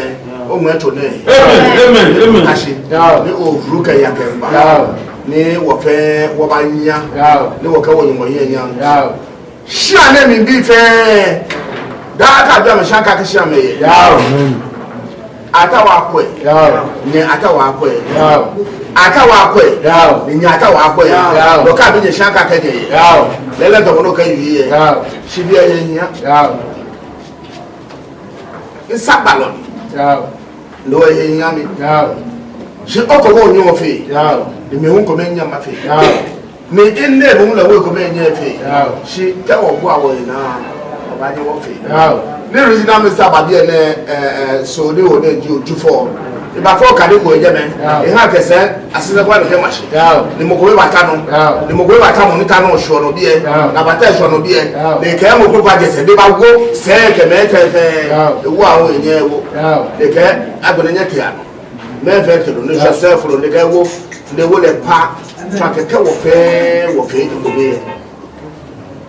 omɛi tso nɛɛ. Amen, amen, amen. Kashi. Yao. Ni ofulu kɛ ya kɛ ba. Yao. Ni wɔ fɛɛ wɔbaanya. Yao. Ni wɔkɛ wɔ Nyɔŋmɔ hiɛ anya. Yao. Shia nɛɛ mli bii fɛɛ. Daa akɛ bi amɛ shia akɛ shia mɛi yɛ. Yao. Ataa Akwɛ. Yao. Nyɛ Ataa Akwɛ. Yao. Ataa Akwɛ. Yao. Nyɛ Ataa Akwɛ. Yao. Wɔkɛ bi nyɛ shia akɛ nyɛ yɛ. Yao. Lɛɛlɛŋ tɔmɔ nɔ kɛ yi yɛ. Yao. Shi biɛ yɛ nyɛ. Yao. Nsagbalɔ ni. Yao. Ni wɔhe nya mi. Yao. Shi okɔ wɔ nyɔ fɛɛ. Yao. Ni mɛi hu komɛi nyɛ mafee. Yao. Ni ene mɔ lɛ wɔ komɛi nyɛ fɛɛ. Yao. Shi kɛ wɔbua wɔhe naa, wɔbaanyɛ wɔfee. Yao. Ni regional minister ba biɛ nɛɛ, eh, eh, so ni o nɛɛ ji Jufɔ. Ebafɔ kadi ko yɛ jɛmɛ. Yao. Eha akɛ sɛɛ, asisɛ kwa ni kɛ mashi. Yao. Ni mɔ ko bɛ bata nɔ. Yao. Ni mɔ ko bɛ bata mɔ ni ta nɔ shwɛ nɔ biɛ. Yao. Ni abata shwɛ nɔ biɛ. Yao. Ni kɛ mɔ ko bajɛ sɛɛ, ni ebawo sɛɛ kɛ mɛi fɛɛ fɛɛ. Yao. Ewo awo enyɛ ewo. Yao. Ni kɛ agbɛnɛ nyɛte anɔ. Mɛi fɛɛ te nɔ, ni shwɛ sɛɛ folo, ni kɛ ewo, ni ewo lɛ pɛ. Tswa kɛkɛ wɔ fɛɛ, wɔ fɛɛ ni ko bɛ.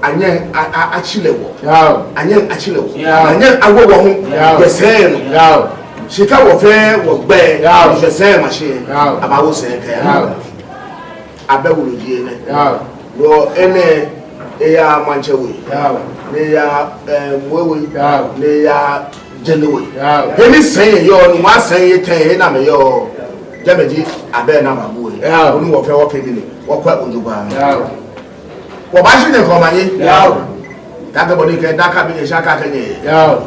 Anyɛ a, a, atsi lɛ wɔ. Yao. Anyɛ atsi lɛ wɔ. Yao. Anyɛ awo wɔ hu. Yao. Yɛ sɛɛ nɔ. Yao. Shi kɛ wɔ fɛɛ wɔgbɛ. Yao. Ni shwɛ sɛɛ mashi. Yao. Abaawo sɛɛ kɛ. Yao. Abɛ wolo ji enɛ. Yao. Nɔ enɛ eya maŋtsɛ we. Yao. Ni eya, eh, mɔɔ we. Yao. Ni eya jɛnɛ we. Yao. He ni sɛɛ yɔɔ, ni maŋ sɛɛ yɛ tɛŋŋ, he ni amɛyɔɔ. Jɛmɛ ji abɛ ni amɛbu we. Yao. Koni wɔ fɛɛ wɔfee nii ni wɔkwɛ ojogbaŋŋ. Yao. Wɔbaashi nyɛ kɛ omanye. Yao. Taakɛ bɔ ni kɛ daa akɛ bi nyɛ shia akɛ nyɛ. Yao.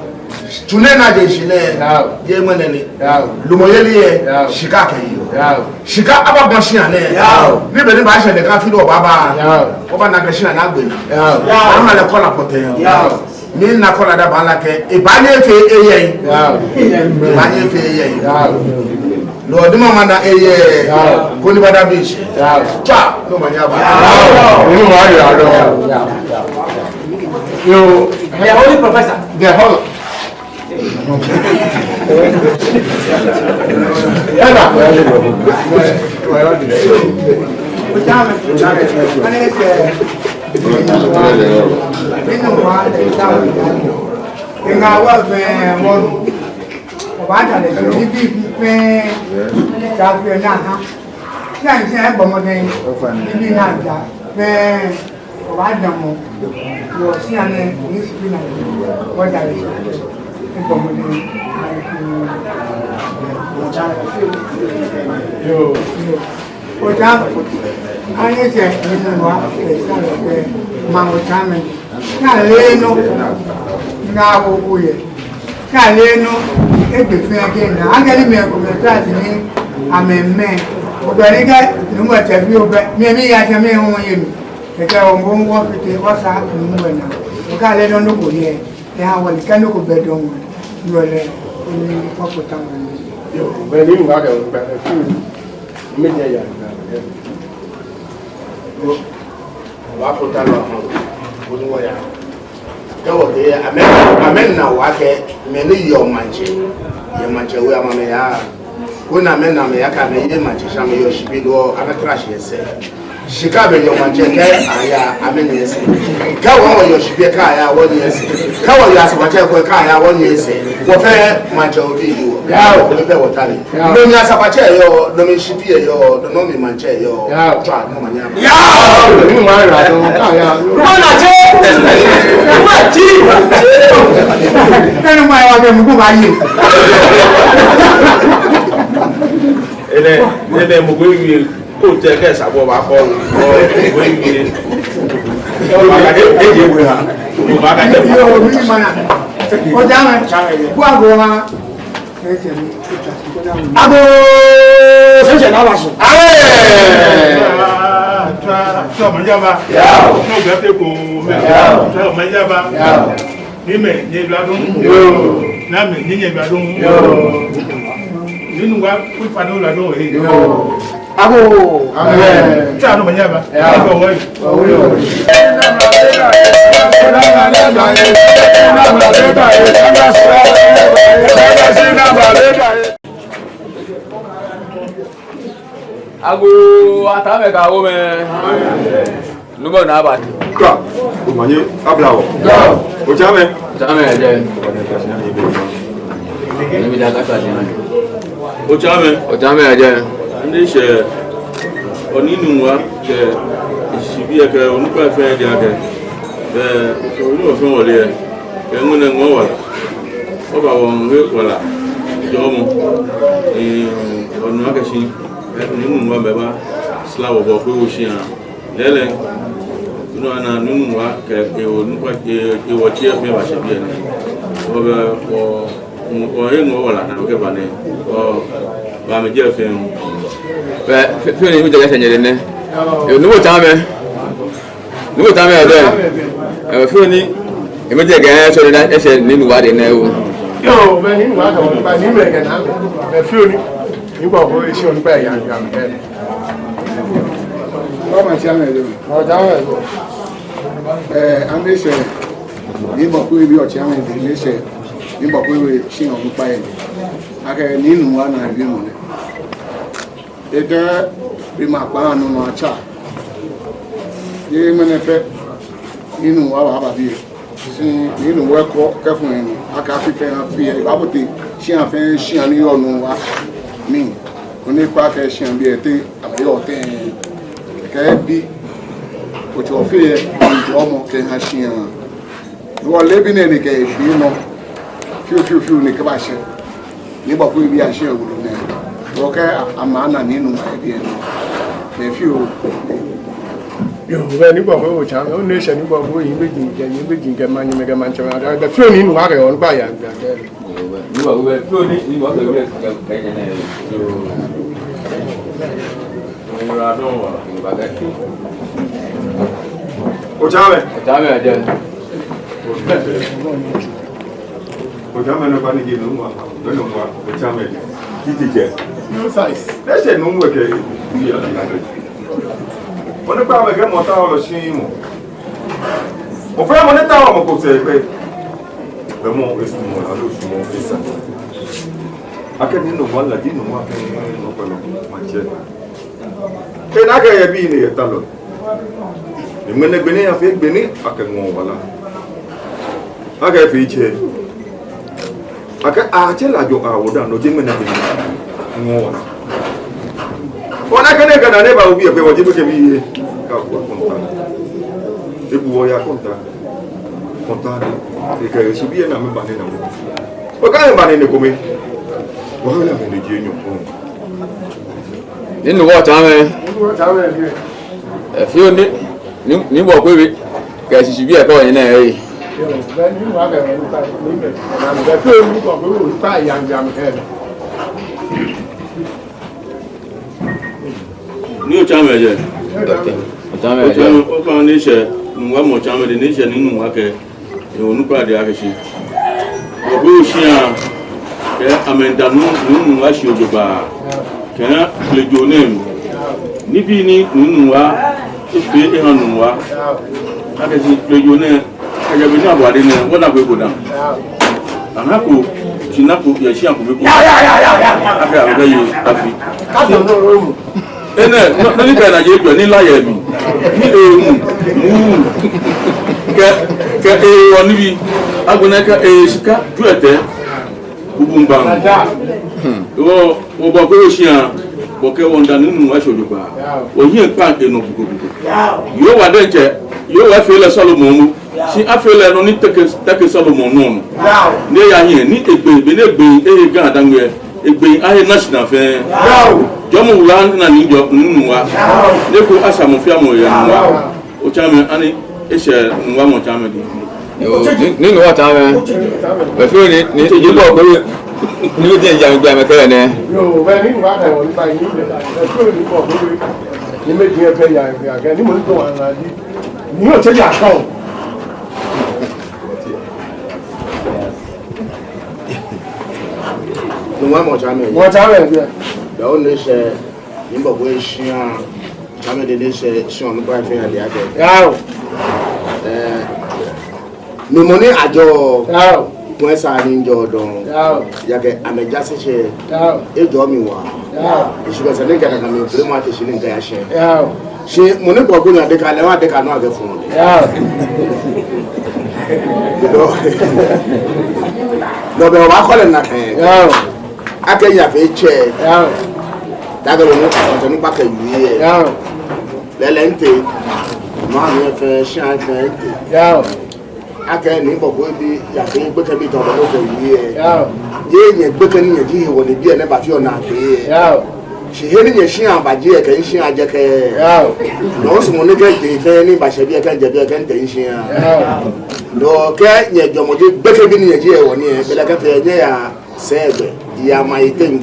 Tsu nɛɛ ni aje shishi nɛɛ. Yao. Yɛ ŋmɛnɛ nɛɛ. Yao. Lumɔyeli yɛ. Yao. Shika kɛ yi. Yao. Shika aba bɔ shia nɛɛ. Yao. Ni be ni baashɛ ni kɛ fee ni wɔbaaba. Yao. Wɔbaana akɛ shia nɛɛ agbe naa. Yao. Yao. Aha lɛ kɔla pɔtɛɛ. Yao. Ni na kɔla da baala akɛ, ebaanyɛ efee eyɛŋ. Yao. Ebaanyɛ efee eyɛŋ. Yao. Lord, mama na eye. Yao. Koni bada bishi. Yao. Tswa, no manya ba. Yao. No manya ba. Yo. The holy professor. The holy. Ena. Ŋa wa fɛɛ wɔnu. Obaada lɛ, nibii fɛɛ, esa fɛɛ ni aha. Ni ahi sɛɛ ebɔ mɔdɛŋ, nibii ni aja fɛɛ, obaada mɔ. Wɔ shia nɛɛ, ni shi na, wɔda lɛ, ebɔ mɔdɛŋ. Yoo. Yoo. Otsaame, ani sɛɛ, ni mɔ wa, esa lɛ fɛɛ, maŋ Otsaame. Naa lɛ nɔ, naa wo ko yɛ. Naa lɛ nɔ, egbe fɛɛ kɛ naa. Akɛni mɛi komɛi ta shi ni amɛmɛɛ. Ogbɛni kɛ, nuumo tɛ fi obɛ. Mi, miya shi mi hu ye mi. Kɛkɛ ombo wɔ fite, wɔsa nuumo naa. Oka lɛ nɔ nɔ ko yɛ. Eha wɔ ni kɛ nɔ ko bɛ dɔŋŋ. Yoo lɛ. Ni mafo ta mli. Yoo, bɛ ni mɔ ko akɛ, bɛ fɛɛ ni mɛi jɛ ya, ya. Yoo, wɔfo ta lɛ, wɔnu wɔya. Kɛ wɔkɛɛ, amɛ, amɛna wɔ akɛ, mɛi ni yɔɔ maŋtsɛ, yɛ maŋtsɛ we amɛmɛi yaa. Koni amɛna amɛya kɛ amɛye maŋtsɛ shi amɛyɔɔ shibii lɛ, amɛtra shi yɛ sɛɛ. Shi kɛ amɛyɔɔ maŋtsɛ kɛ aya, amɛnyiɛ sɛɛ. Kɛ wɔ wɔyɔɔ shibii kɛ aya, wɔnyiɛ sɛɛ. Kɛ wɔyɔɔ asafoiatsɛ kɛ aya, wɔnyiɛ sɛɛ. Wɔfɛɛ maŋtsɛ obii ji wɔ. Yaa, wɔfɛɛ wɔta lɛ. Yaa. Nɔ mli asafoiatsɛ yɔɔ, nɔ mli shibii yɔɔ, nɔ mli maŋtsɛ yɔɔ. Yaa. Tswa, nɔ mli maŋtsɛ. Yaa. Nɔ mli maŋtsɛ yɔɔ, yaa. Mana tsɛ. Mana tsɛ. Nɔ mli maŋtsɛ yɔɔ, mɔ ko baaye. Enɛ, enɛ mɔ ko ewie. Ko tɛ kɛ sabɔ ba kɔ, kɔ, ko yi. Ko ba ka de, de je we ha. Ko ba ka de. Yoo, mɛni mana? Ojamɛ. Ko agoo ha. Agoo, sɛnsɛn na ba so. Aye. Tswa, tswa, manyaba. Yaa. Tswa, gafe ko, mɛ. Yaa. Tswa, manyaba. Yaa. Ni mɛi, nyɛyiwaladɔŋŋ. Yoo. Ni amɛ, nyɛ, nyɛyiwaladɔŋŋ. Yoo. Ni Nuŋua, kpakpa ni oyiwaladɔŋŋ, ee. Yoo. Agoo. Amen. Tswa, nɔ manyaba. Yaa. Agoo, woi. Woi. Agoo, atamɛ ka wo mɛ. Nuumo naa ba. Ka, omanye abla wɔ. Otsaame. Otsaame ajɛ. Otsaame. Otsaame ajɛ. Ni shɛ Nii Nuŋua kɛ eshishi bii kɛ onukpai fɛɛ diɛŋtsɛ. Bɛ, onu ofɛɛ wɔle yɛ. Kɛ ŋmɛnɛ ŋɔɔ wala. Oba wɔ ŋwɛi wala. Jɔɔmɔ. Ee, onu akɛ shi. Ee, Nii Nuŋua bɛ ba. Sla wɔ bɔ ko wo shi a. Lɛɛlɛŋ, nɔ ni ana Nii Nuŋua kɛ ewo nukpa, e, ewɔji fɛɛ bashɛ biɛ nɛɛ. Obɛ, o, o, eŋɔɔ wala ni okɛba nɛɛ. O, ba mi jɛ fɛɛ. Bɛ, fɛɛ, fɛɛ ni mi jɛ kɛ sɛnyɛ nɛɛ. E, Nuumo Otsaame. Nuumo Otsaame ɛ dɛ. E, fɛɛ ni, e mi jɛ kɛ sɔ nɛɛ, eshɛ Nii Nuŋua dɛŋ nɛ o. Yoo, bɛ Nii Nuŋua kɛ, ba ni mɛ kɛ na. Bɛ fɛɛ ni, ni bɔ ko, eshɛ onukpa ya, ya, bɛ. Otsaame ajɛ. Otsaame ajɛ. Ee, amɛshɛ, ni bɔ ko ebi Otsaame ajɛ, amɛshɛ, ni bɔ ko ebi shi onukpa yɛ. Akɛ Nii Nuŋua na ebi mɔ nɛ. Etɛ bi ma kpa nɔ nɔ atsa. Yɛ ŋmɛnɛ fɛɛ, Nii Nuŋua wa ba biɛ. Shi Nii Nuŋua kɔ kɛfɔ yɛ ni, akɛ afi fɛɛ afi yɛ, ebabote shia fɛɛ shia ni yɔɔ Nuŋua mli. Koni ekpa akɛ shia bii etɛ, amɛyɔɔ tɛŋŋ. Kɛ ebi, otsɔ fɛɛ yɛ, jɔɔmɔ kɛha shia. Wɔle biɛ nɛɛ ni kɛ ebi nɔ. Fioo, fioo, fioo ni kɛbashɛ. Ni bɔ ko ebi ashɛ wulu nɛɛ. Wɔkɛ a-, ama ana Nii Nuŋua ebi nɔ. Bɛ fioo. Yoo, bɛ ni bɔ ko Otsaame, onɛ eshɛ ni bɔ ko eyi bɛ jiŋ kɛ, eyi bɛ jiŋ kɛ manyɛ mɛ kɛ maŋtsɛ mɛ. Bɛ fioo ni Nuŋua kɛ onukpa ya, ya kɛ. Yoo, bɛ fioo ni, ni bɔ ko ebi kɛ, kɛ, kɛ, kɛ, kɛ. Otsaame. Otsaame ajɛ. Otsaame nɔ kpa ni ji Nuŋua, Nuŋua, Otsaame. Titi jɛ. No size. Eshɛ Nuŋua kɛ. Onukpa mɛi kɛ mɔ ta wɔ lɔ shi mɔ. Mɔ fɛɛ mɔ ni ta wɔ mɔ ko sɛɛ pɛ. Bɛ mɔ esumɔɔ, aloo sumɔɔ esa. Akɛ Nii Nuŋua la, Nii Nuŋua kɛ nɔ kpɛlɔ, maŋtsɛ. Kɛ na akɛ yɛ biɛ ni yɛ ta lɔ. Ni ŋmɛnɛ gbɛ nɛɛ afee gbɛ ni akɛ ŋɔɔ wala. Akɛ fee tsɛ. Akɛ atsɛ la jɔ awo da nɔ jɛ ŋmɛnɛ gbɛ ni ŋɔɔ wala. Ona akɛ nɛɛ kɛ na nɛɛ ba obi ɛ pɛ wɔ jɛ pɛ kɛ biɛ. Ka wɔ kɔnta. Ebu wɔ ya kɔnta. Kɔnta ni. Ekɛ esu biɛ na mɛi ba nɛɛ na wɔ. Okɛ mɛi ba nɛɛ nɛ kome. Wɔ na mɛi nɛ jɛ nyɔ kɔn. Nii Nuŋua Otsaame. Ee, fioo ni, ni, ni bɔ ko ebi kɛ shishi bii kɛ onyiɛ nɛɛ, ee. Nii Otsaame ajɛ. Otsaame ajɛ. Otsaame, okpa ni eshɛ, Nuŋua mɔ Otsaame dɛŋ ni eshɛ Nii Nuŋua kɛ. Yoo, onukpa diɛŋtsɛ akɛ shi. Bɔ ko shia, Kɛ amɛmiida Nuumo Nungua shi ojogbaŋŋ. Kɛ Kplejoo nɛɛ mli. Nibii ni Nuumo Nungua efee eha Nungua. Akɛ shi Kplejoo nɛɛ, kɛjɛ be ni abɔ ade nɛɛ, wɔnako eko dã. Anako, shi nako, yɛ shia ko be ko. Akɛ abɛ ye afi. Enɛ, nɔ, nɔ ni kɛ na je jɔ, ni la yɛ mli. Ni ewu, muu. Kɛ, kɛ ewu nibii. Agbɛnɛ kɛ eshika, jwɛtɛi. Bubum baŋ. Wɔ, wɔbɔ ko shia, wɔkɛ wɔmiida Nuumo Nungua shi ojogbaŋŋ. Wɔhiɛ kpaŋ enɔ buko buko. Yehowa diɛŋtsɛ, Yehowa efee lɛ Salomo momo. Shi afee lɛ nɔ ni teke, teke Salomo nɔ nɔ. Ni eya hiɛ, ni egbee, be ni egbee, ehe Ga Adaŋme, egbee, ahe national fɛɛ. Jɔɔmɔ wulu ni ana ni jɔ Nuumo Nungua. Ni eko asa mɔ fɛɛ mɔ yɛ Nungua. Otsaame, ani eshɛ Nungua mɔ tsaame diŋ? Yoo, ni, ni Nungua tsaame. Bɛ fɛɛ ni, ni, ni bɔ ko ye. Ni bɛ diɛ ja mi gbɛ mɛ kɛlɛ nɛ. Yoo, bɛ ni Nungua ta wɔ ni ba yi. Bɛ fɛɛ ni bɔ ko ye. Ni mɛ diɛ fɛɛ ya, ya, ya, ni mɔ ni to wa na di. Ni o tse ja kɔn. Nungua mɔ tsaame. Mɔ tsaame, ya. Bɛ o ni shɛ, ni bɔ ko ye shia. Tsaame diɛŋtsɛ, shi onukpa fɛɛ ya de akɛ. Yao. Ɛɛ, mi mɔ ni ajɔɔ. Yao. Kɔɛ sa ni njɔɔ dɔŋŋ. Yao. Ejaakɛ amɛja sɛɛ shɛ. Yao. Ejɔɔ mi waa. Yao. Eshi bɛ sane kɛ na ka mi firi ma te shi ni nkaya shɛ. Yao. Shi mɔ ni bɔ ko nya de ka lɛ wa de ka nɔ akɛ fun. Yao. Dɔ. Dɔ bɛ wa kɔlɛ na kɛ. Yao. Akɛ ya fee tsɛ. Yao. Taakɛ lɛ nɔ, ɔtɛ nɔ kpa kɛ wie. Yao. Lɛɛlɛŋ ntee. Maŋ mli fɛɛ, shia fɛɛ ntee. Yao. Akɛ ni bɔ ko ebi, ya fee gbekɛbii tɔ bɔ ko kɛ wie. Yao. Yɛ nyɛ gbekɛ ni nyɛji hewɔ ni biɛ nɛɛ ba fio naa kpee. Yao. Shi he ni nyɛshia baje kɛ mishia jɛkɛ. Yao. Nɔ sumɔ ni kɛ je fɛɛ ni bashɛ biɛ kɛ je biɛ kɛ ntee mishia. Yao. Nɔ kɛ nyɛjɔɔmɔ ji gbekɛbii ni nyɛji hewɔ ni, belɛ kɛ fɛɛ nyɛya sɛɛ gbɛ, ya ma yi teŋ.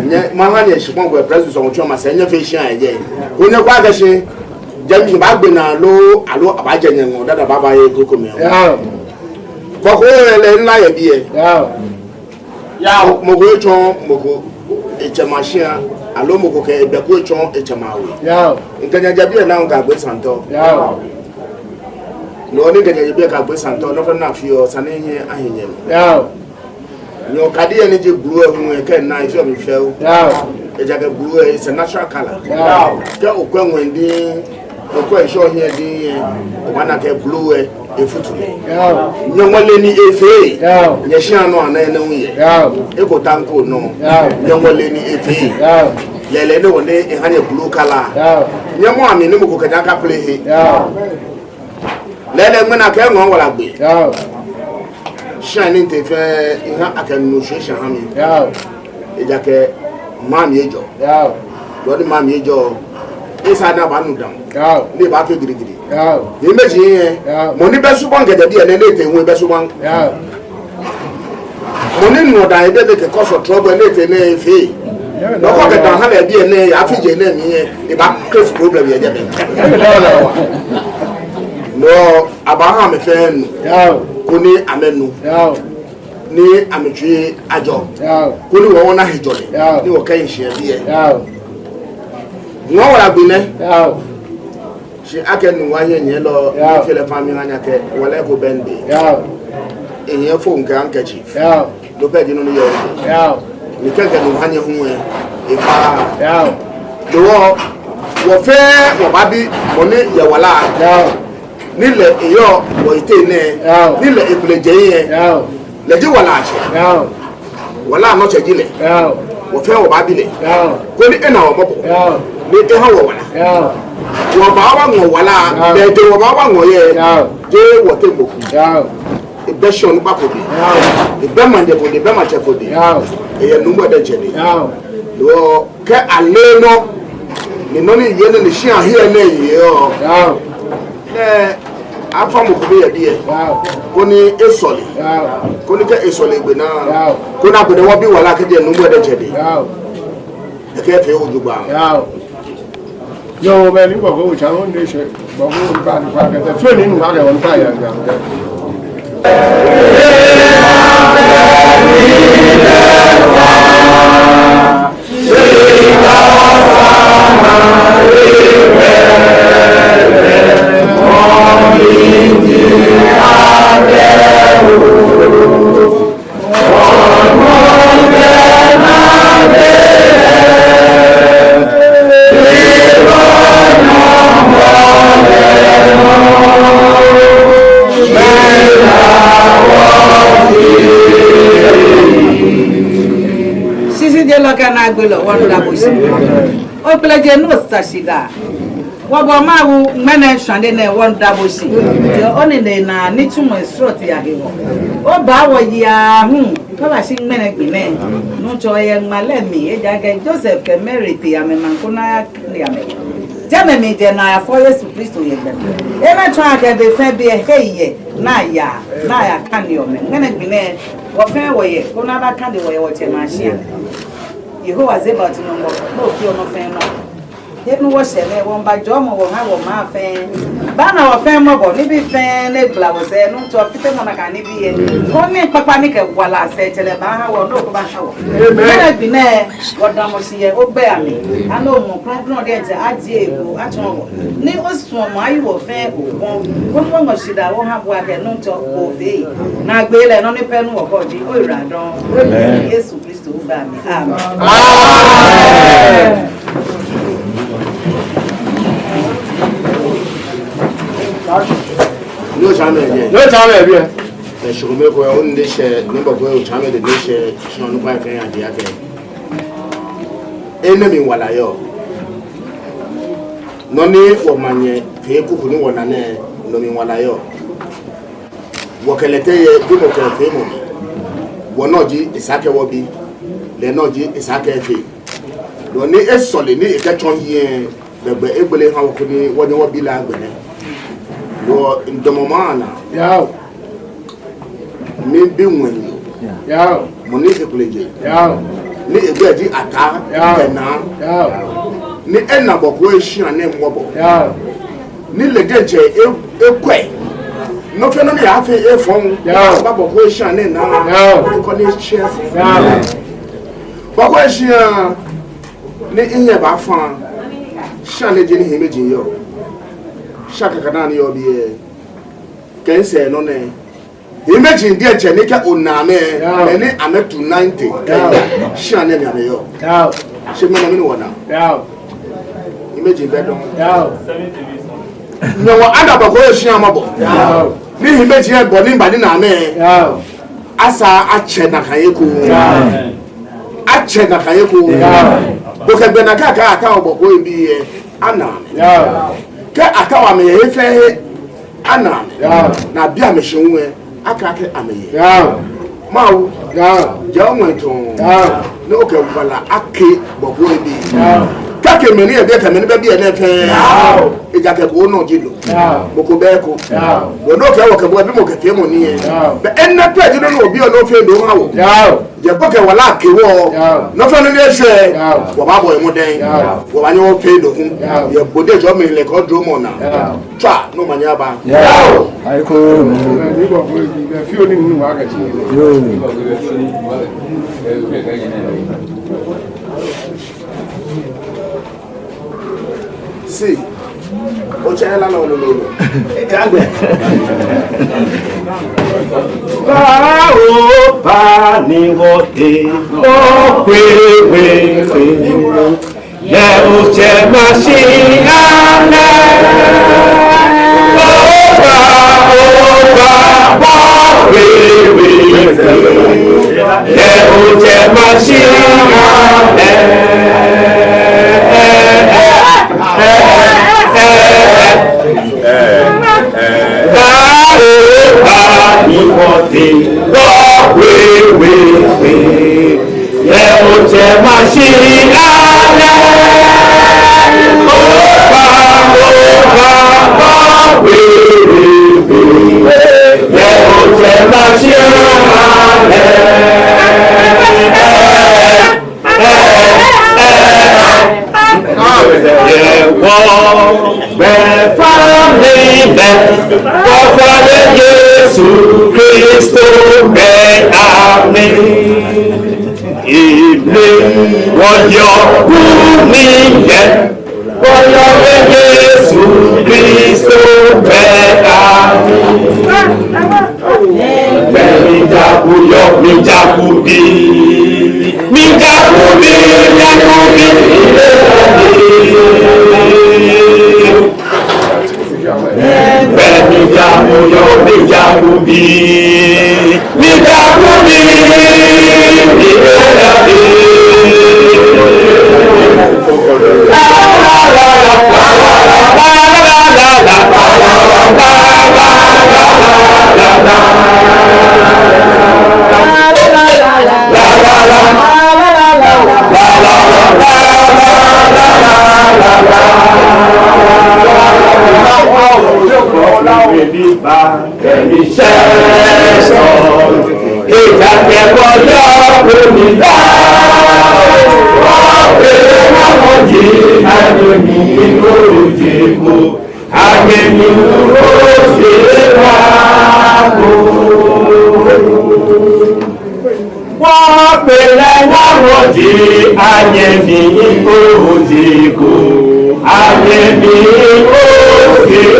Nyɛ, maha nyɛ shikpɔŋ gbɛ, press sɔŋ tsɔ ma sɛɛ nyɛfee shia yɛ jɛi. Ko nyɛkwɛ akɛ shi, jɛmɛ shi baagbe naa lo, aloo abaajɛ nyɛŋɔɔ, dada baabaye ko kome. Yao. Bɔ ko lɛ ŋla yɛ biɛ. Yao. Yao. Mɔ ko etsɔ, mɔ ko etsɛ ma shia, aloo mɔ ko kɛ ebɛ ko etsɔ, etsɛ ma we. Yao. Ŋkɛ nyɛ jɛ biɛ naa ŋkagbe santɔ. Yao. Nɔ ni ŋkɛ nyɛ jɛ biɛ kagbe santɔ, nɔ fɛɛ nɔ ni afeɔ, esa ni nyɛ ahi nyɛ. Yao. Nyɛ okadi yɛ ni ji blue hu ekɛ na efeɔ mi fɛo. Yao. Ejaakɛ blue is a natural color. Yao. Kɛ okwɛ ŋwɛi diŋŋ, okwɛ ŋshɔ hiɛ diŋŋ, obaana akɛ blue efutu. Yao. Nyɔŋmɔ le ni efee. Yao. Nyɛshia nɔ ana enɛ hu yɛ. Yao. Eko taŋ ko nɔ. Yao. Nyɔŋmɔ le ni efee. Yao. Lɛɛlɛŋ ni wɔ ni eha nyɛ blue color. Yao. Nyɛmɔ ami ni mɔ ko kɛ nyɛ akaple he. Yao. Lɛɛlɛŋ ŋmɛnɛ akɛ ŋɔɔ wala gbe. Yao. Shia ni ntee fɛɛ, eha akɛ nu shwɛ shia ha mi. Yao. Ejaakɛ maŋ mli ejɔ. Yao. Lɔ ni maŋ mli ejɔ. Esa ni abaanu dã. Yao. Ni baafee girigiri. Yao. Ni mɛi ji yɛ. Yao. Mɔ ni bɛ subaŋ kɛjɛ biɛ nɛɛ ni etee hu ebɛ subaŋ. Yao. Mɔ ni nɔ daa yɛ biɛ nɛɛ kɛ kɔsɔ trouble ni etee nɛɛ efee. Nɔ ko kɛ daa ha lɛ biɛ nɛɛ, ya fi je nɛɛ mli yɛ, ebaa create problem yɛ jɛmɛ. Nɔ, abaaha amɛ fɛɛ nu. Yao. Koni amɛnu. Yao. Ni amɛtsui ajɔ. Yao. Koni wɔ wɔna hejɔlɛ. Yao. Ni wɔkɛ yi shi yɛ biɛ. Yao. Ŋɔɔ wala gbi nɛ. Yao. Shi akɛ Nungua hiɛnyiɛlɔ, yao, ni fee lɛ fami ha nyɛ akɛ, wala ko bɛ midɛŋ. Yao. Ehiɛ fo ŋkɛ handkerchief. Yao. No pɛ ji nɔ ni yɔɔ. Yao. Ni kɛ ŋkɛ Nungua hiɛ hu ɛ, efa. Yao. Loo, wɔ fɛɛ, wɔbaabi, mɔ ni yɛ wala. Yao. Ni lɛ eyɔɔ, wɔ yiteŋ nɛɛ. Yao. Ni lɛ eblɛ jɛ yɛ. Yao. Lɛ ji walaatsɛ. Yao. Wala nɔtsɛ ji lɛ. Yao. Wɔ fɛɛ wɔbaabi lɛ. Yao. Koni ena wɔ mɔbɔ. Yao. Ni eha wɔ wala. Yao. Wɔbaawa ŋɔɔ wala. Yao. Bɛ je wɔbaawa ŋɔɔ yɛ. Yao. Jeee wɔteŋ mɔ ko. Yao. Ebɛ shia onukpa ko dɛŋ. Yao. Ebɛ maŋtsɛ ko dɛŋ, ebɛ maŋtsɛ ko dɛŋ. Yao. Eyɛ Nuumo diɛŋtsɛ dɛŋ. Yao. Loo kɛ ale nɔ, ni nɔ ni yɔɔ nɛɛ ni shia hiɛ nɛɛ yɔɔ. Yao. Ɛɛ, afa mɔ ko biɛ biɛ. Yao. Koni esɔle. Yao. Koni kɛ esɔle egbe naa. Yao. Koni agbɛnɛ wɔbi wala kɛjɛ Nuumo diɛŋtsɛ dɛŋ. Yao. Ekɛ fee ojogbaŋŋ. Yao. Yoo, bɛ ni bɔ ko otsa ŋɔɔ ni eshɛ. Bɔ ko ba ni ba kɛ tɛ. Fɛɛ ni nu ba kɛ wɔn ta ya ya. Shishijelɔ kɛ naagbelɔ, wɔmiida bo shi. Okplejeŋ ni osa shidaa. Wɔbɔ Mawu ŋmɛnɛ shwane nɛɛ, wɔmiida bo shi. Yɛ onine naa nitsumɔ srɔto ahewɔ. Obaa wɔyi aahu kɛbashi ŋmɛnɛ gbi nɛɛ. Nuŋtsɔ, yɛ ŋmalɛ mli, ejaakɛ Joseph kɛ Mary tee amɛmaŋ koni ayakane amɛ. Jɛmɛ mli jɛ ni ayafɔ Yesu Kristo yɛ gbɛ. Enɛ tsɔɔ akɛ be fɛɛ be lɛ hei yɛ ni ayaa, ni ayakaneɔ amɛ. Ŋmɛnɛ gbi nɛɛ, wɔ fɛɛ wɔyɛ, koni abakane wɔ yɛ wɔtsɛmɛi ashia. Yehowa Zebaot Nyɔŋmɔ, ni ofeɔ nɔ fɛɛ nɔ. He ni wɔshɛ nɛɛ, wɔmiiba jɔɔmɔ wɔha wɔmaŋ fɛɛ. Bana wɔ fɛɛ mɔbɔ, nibii fɛɛ ni egbala wɔsɛɛ, Nuŋtsɔ, fitemɔ nakai nibii lɛ. Koni kpakpa ni kɛ wala sɛɛ tsɛlɛ baaha wɔ, nɔ ko baaha wɔ. Amen. Ŋmɛnɛ gbi nɛɛ, wɔdamɔ shi yɛ ogbɛi amli. Ani omɔ krɔŋkrɔŋ diɛŋtsɛ ajie eko atsɔɔ wɔ. Ni osuɔmɔ ayi wɔ fɛɛ obɔ. Koni wɔŋɔ shidaa wɔha bo akɛ Nuŋtsɔ ofee. Naagbee lɛ nɔ ni pɛ ni wɔkɛɔ ji oyiwaladɔŋŋ. Amen. Yesu Kristo gbɛi amli. Amen. Amen. Ni otsa amɛ biɛ. Ni otsa amɛ biɛ. Ɛ, shɔŋmɛ ko, o ni de shɛ, ni bɔ ko, otsa amɛ de ni shɛ, shɔ nu pa fɛɛ ya di akɛ. Enɛ mli wala yɔɔ. Nɔ ni wɔmanyɛ fee kuku ni wɔna nɛɛ, no mli wala yɔɔ. Wɔkɛ lɛ tee yɛ bimɔ kɛ feemɔ mli. Wɔnɔ ji esa akɛ wɔbi, lɛ nɔ ji esa akɛ efee. Nɔ ni esɔle ni ekɛtsɔ hiɛ, gbɛgbɛ egbele ha wɔ koni wɔnyɛ wɔbi lɛ agbɛnɛ. Wɔ ndɔmɔ maŋ naa. Yao. Mibi ŋwɛi yoo. Yao. Mɔ ni ekplejeŋ. Yao. Ni egbɛi ji Ataa. Yao. Kɛ Naa. Yao. Ni ena Bɔkɔɔ shia nɛɛ mɔbɔ. Yao. Ni lɛ diɛŋtsɛ e, ekwɛ. Nɔ fɛɛ nɔ ni yaa fee efɔŋ. Yao. Ba Bɔkɔɔ shia nɛɛ naa. Yao. Ekɔ ni etsɛ. Yao. Bɔkɔɔ shia ni minyɛ baafa. Shia nɛɛ ji ni hiimeji yɔɔ. Shia kakana ni yɔɔ biɛ. Kɛ misɛɛ nɔ nɛ. Hiimeji diɛŋtsɛ ni kɛ ona amɛ, yao, mɛi ni amɛtu ninety. Yao. Shia nɛɛ mli amɛyɔɔ. Yao. Shi mɛni mɛni wɔna? Yao. Hiimeji bɛ dɔŋŋ. Yao. Nyɔŋmɔ ada Bɔkɔɔ shia mɔbɔ. Yao. Ni hiimeji ebɔ ni mba ni na amɛ. Yao. Asa atsɛ nakai eko. Yao. Atsɛ nakai eko. Yao. Bo kɛ gbɛ nakai ka Ataa Bɔkɔɔ bii lɛ, ana amɛ. Yao. Kɛ Ataa amɛ yɛ he fɛɛ he, ana amɛ. Yao. Ni abi amɛ shi hu lɛ, akɛɛ akɛ amɛyɛ. Yao. Mawu. Yao. Ja oŋwɛi tɔŋŋ. Yao. Ni okɛ wala ake Bɔkɔɔ bii. Yao. Kɛ akɛ mɛi ni yɛ biɛ kɛ mɛi ni bɛ biɛ nɛɛ fɛɛ. Yao. Ejaakɛ bo onɔ ji lɛ. Yao. Mɔ ko bɛ eko. Yao. Bo nɔ kɛ wɔ kɛ bo bɛ bimɔ kɛ feemɔ nii lɛ. Yao. Bɛ enɛ pɛ ji nɔ ni obiɔ ni ofee ni oha wɔ. Yao. Jeee kpɔ kɛ wala ake wɔ. Yao. Nɔ fɛɛ nɔ ni eshwɛ. Yao. Wɔbaabɔ mɔdɛŋ. Yao. Wɔbaanyɛ wɔfee no hu. Yao. Yɛ bo diɛŋtsɛ omlihilɛ kɛ odromɔ naa. Yao. Tswa, ni omanye aba. Yao. Aiko. Yoo. See, otsɛ la lolo lolo. Bawo ba ni wɔte, okwe we we. Yɛ otsɛ mashi anɛ. Oba, oba, ba we we we. Yɛ otsɛ mashi anɛ. Bawo ba ni wɔte, wɔ we we we. Yɛ otsɛ mashi anɛ. Oba, oba, ba we we we. Yɛ otsɛ mashi anɛ. Yɛ wɔ gbɛfaŋ lɛ, wɔfã lɛ Yesu Kristo gbɛi amli. Amen. Wɔyɔɔ kuu ni yɛ, wɔyɔɔ yɛ Yesu Kristo gbɛi amli. Mijaku yoo, mijaku bi, mijaku bi, mijaku bi. Mijaku yoo, mijaku bi, mijaku bi. Wɔkpee lɛ ŋa wɔji anyɛmi ojeku, anyɛmi ojeku.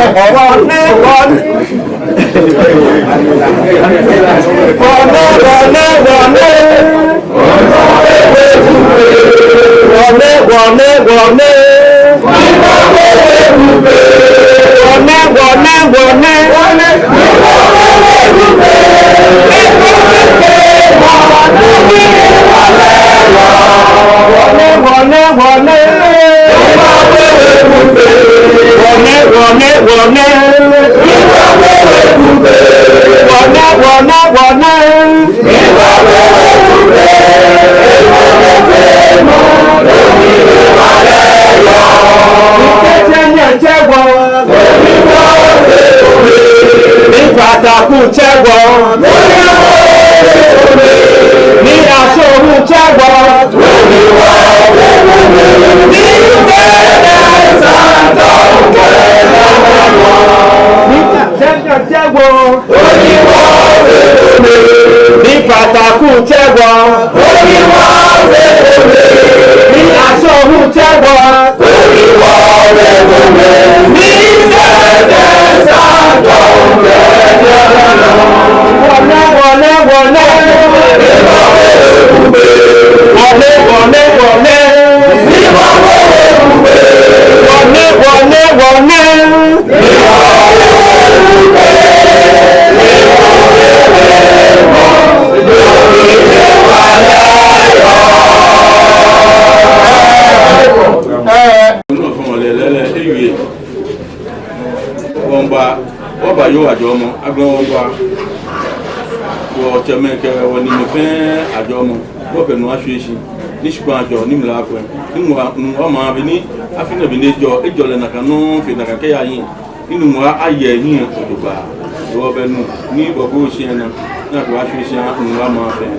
Wɔnɛ, wɔnɛ, wɔnɛ. Wɔnɛ, wɔnɛ, wɔnɛ. Wɔnɛ, wɔnɛ, wɔnɛ. Wɔnɛ, wɔnɛ, wɔnɛ. Wɔnɛ, wɔnɛ, wɔnɛ. Wɔnɛ, wɔnɛ, wɔnɛ. Ni kɛtsɛ nyɛ tsɛ wɔ. Ni pataku tsɛ wɔ. Ni asohu tsɛ wɔ. Ni kɛtsɛ nyɛ tsɛ wɔ. Ni pataku tsɛ wɔ. Ni asohu tsɛ wɔ. Wɔnɛ, wɔnɛ, wɔnɛ. Wɔnɛ, wɔnɛ, wɔnɛ. Wɔnɛ, wɔnɛ, wɔnɛ. Wɔmiiba, wɔmiiba Yehowa jɔɔmɔ, agbɛnɛ wɔmiiba wɔtsɛmɛi kɛ wɔniimɛi fɛɛ ajɔɔmɔ, wɔkɛ nu ashwie shi, ni shikpɔŋ ajɔ, ni mla akwɛ, ni Nuŋua, Nuŋua maŋ be ni afi nɛɛ be ni ejɔ, ejɔlɛ nakai nɔŋŋ fe nakai kɛya hiɛ, ni Nuŋua aye ehiɛ jogbaŋŋ, hewɔ bɛ nu, ni bɔ ko shi ena, ni akɛ ashwie shi aha Nuŋua maŋ fɛɛ.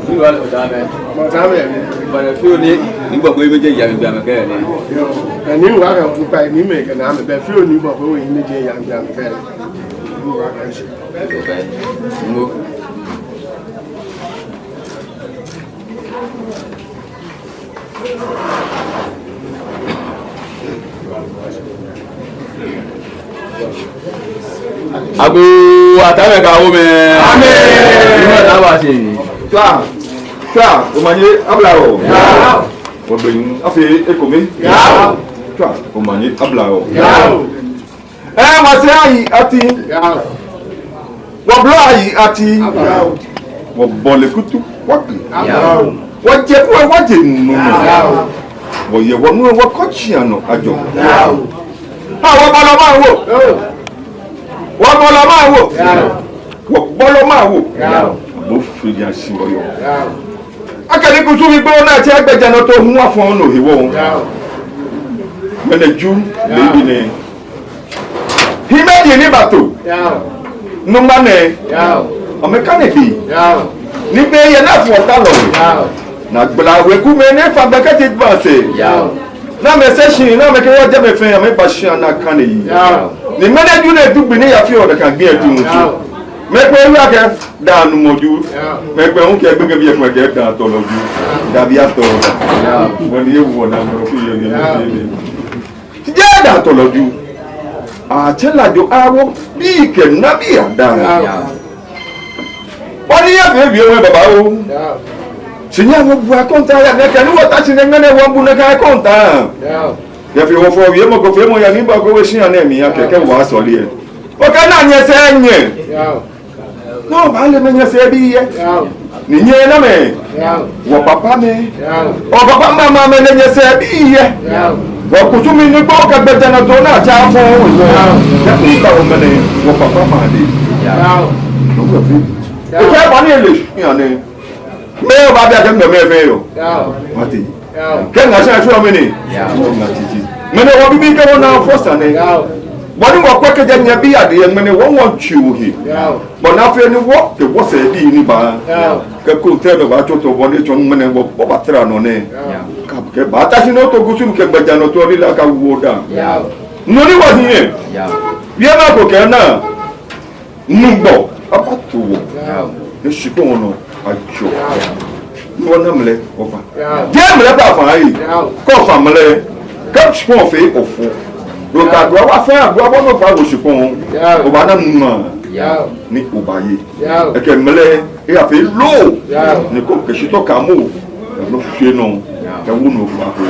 Ni wa lɛ otaamɛ. Otaamɛ. Bɔ ni fioo ni, ni bɔ ko ehiɛ jɛ yɛ mli bianɛ kɛ nɛ. Yoo. Ni wa kɛ otu kpa ni mɛi kɛ naa mɛi bɛ fioo ni bɔ ko ehiɛ jɛ yɛ mli bianɛ kɛ nɛ. Ni wa kɛ shi. Bɛ. Ngo. Agoo, ataamɛ kɛ omɛ. Amɛɛ. Ni mɔ ta ba shi. Tswa, tswa, omanye abla wɔ. Yao. Wɔgbɛnɛ, afee ekome. Yao. Tswa, omanye abla wɔ. Yao. Ee, wɔsɛɛ ayi ati. Yao. Wɔblɔ ayi ati. Yao. Wɔbɔle kutu wɔkpe. Yao. Wɔje kuu wɔje nu nɔ. Yao. Wɔye wɔnu wɔkɔ tsi anɔ ajɔ. Yao. Ha wɔbɔlɔ maŋ wo. Yao. Wɔbɔlɔ maŋ wo. Yao. Wɔbɔlɔ maŋ wo. Yao. Bo fili ashi wɔyɔɔ. Yao. Akɛni kusum gbo naa tsɛ gbɛjianɔtoo hu afɔ nɔ hewɔ. Yao. Mɛnɛ ju, yao, leebi nɛɛ. Hiimɛji ni bato. Yao. Nuŋma nɛɛ. Yao. Amɛkane bii. Yao. Ni be yɛ naa fɔ ta lɔ. Yao. Naa gbala wekumɛi nɛɛ fã gbɛ kɛtee gba sɛɛ. Yao. Namɛi sɛɛ shi, namɛi kɛ wɔ jɛmɛ fɛɛ, amɛba shia ni akane yi. Yao. Ni mɛnɛ Ju nɛɛ edu gbi ni eyafee ɔ, nakai gbi lɛ edu nɔ tsu. Yao. Mɛi kpɛ ewula akɛ, daa numɔ Ju. Yao. Mɛi kpɛ hu kɛ gbekɛbii lɛ kɛ daa tɔlɔ Ju. Dabi atɔ. Yao. Bɔ ni ewo naa mɔ ko yɛ ni. Yao. Jeee daa tɔlɔ Ju. Atsɛ lɛ ajo awo bii kɛ nabii adaa. Yao. Bɔ ni eyafee biɛ wɛ babaoo. Yao. Shi nyɛhaa wɔbu akɔntaa yaa nɛkɛ ni wɔta shi nɛɛ ŋmɛnɛ wɔbu nɛkɛ akɔntaa. Yao. Nyɛfee wɔfɔɔ wiemɔ ko feemɔ yaa ni ba ko we shia nɛɛ mli akɛ kɛ wɔsɔle lɛ, wɔkɛ naa nyɛsɛɛ nyɛ. Yao. Ni obaale mɛi nyɛsɛɛ bii yɛ. Yao. Ni nyɛ namɛi. Yao. Wɔpapamɛi. Yao. Wɔpapamamamɛi lɛ nyɛsɛɛ bii yɛ. Yao. Wɔkusumii ni kpɔ kɛ gbɛjianɔtoo ni atsa fɔ wɔ. Yao. Kɛ kunta wɔ mɛnɛ wɔpapamɛi lɛ. Yao. Nɔ ko fɛɛ. Yao. Ekɛ bɔ ni ele shia nɛɛ. Mɛɛ obaabi akɛ mɛɛ mɛɛ fɛɛ yɔɔ. Yao. Mate. Yao. Kɛ ŋa shia fɛɛ mɛni. Yao. Ŋa titi. Mɛnɛ wɔbibii kɛ wɔnaa fɔ sane. Yao. Bɔ ni wɔkwɛ kɛjɛ nyɛbii adɛŋ ŋmɛnɛ wɔ wɔtsi ohe. Yao. Bɔ ni afee ni wɔkɛ wɔsɛɛ bii ni ba. Yao. Kɛ ko tɛ dɔ ba tso tɔ bɔ ni tsɔ ŋmɛnɛ wɔ, wɔbatara nɔ nɛɛ. Yao. Kɛ, kɛ baata shi ni oto kusum kɛ gbɛjianɔtoo ni la ka wo da. Yao. Nɔ ni wɔhiɛ. Yao. Wiemɔ ko kɛ naa. Nugbɔ, abato wɔ. Yao. Ni shikpɔŋ nɔ ajɔ. Yao. Ni wɔna mlɛ, wɔfa. Yao. Jeee mlɛ kpaa fa yi. Yao. Kɛ ofa mlɛ, kɛ shikpɔŋ fee ofo. Loo ka dua wa fɛɛ, dua bɔ ni ofa wo shikpɔŋ. Yao. Obaana nɔ. Yao. Ni obaaye. Yao. Ekɛ mlɛ, eyafee loo. Yao. Ni ko kɛ shitɔ ka mo. Nɔ fɛɛ nɔ, kɛ wo nɔ okpa ko.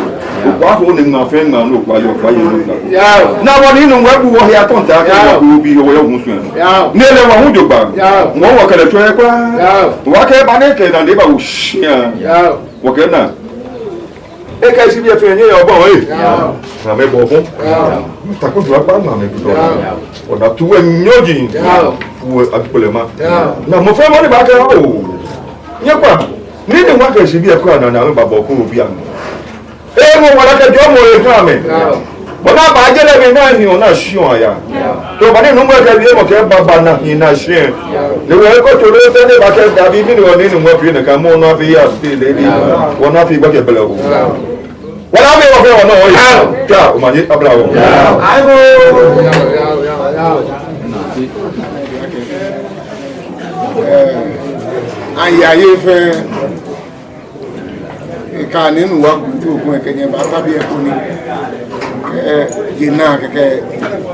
Okpa ko ni ŋmaa fɛɛ ŋmaa nɔ okpa yɔɔ, okpa yɛ nɔ okpa ko. Yao. Ni bɔ ni Nuŋua bu wɔhe akɔntaa kɛ wɔ ko bi wɔ yɛ hu sɔŋŋ. Yao. Ni ele wɔ hu jogbaŋŋ. Yao. Ŋɔɔ wɔkɛ lɛ tsɔ yɛ kwraa. Yao. Wɔkɛ ba ni kɛ naa ni eba wo shia. Yao. Wɔkɛ naa. Ekɛ shi biɛ fɛɛ nyɛ yɛ obɔ, ee. Yao. Ŋamɛi bɔ fɔ. Yao. Tako jua kpa ŋamɛi tutɔ. Yao. Ona tu wɛ nyɔji. Yao. Wɛ akpɛlɛ ma. Yao. Ni mɔ fɛɛ mɔ ni baakɛɛ oo. Nyɛkpa. Ni Nuŋua kɛ shibii lɛ kɔ naa ni amɛba bɔ ko biɛ amɛ. Ee, mɔ wala kɛ jɔɔmɔ lɛ kã amɛ. Yao. Bɔ ni abaaje lɛ mli ni ahi ona shi ona ya. Yao. To bɔ ni Nuŋua kɛ biɛ mɔ kɛ baba na hi na shi. Yao. Ni wɔ eko to lɛ tɛ ni baakɛɛ dabi mɛni wɔ ni Nuŋua fee nɛkɛ mɔ nɔ fee ya fee lɛ ni. Yao. Wɔna fee gbɛkɛ bɛlɛ oo. Yao. Wɔna fee wɔ fɛɛ wɔnɔ oo. Yao. Tswa, omanye abla wɔ. Yao. Aibo. Yao, yao, yao, yao. Ee, ayaye fɛɛ. Ekã ni Nuŋua kutu okun ekɛ nyɛ baakpa biɛ ko ni. Kɛ je naa kɛkɛ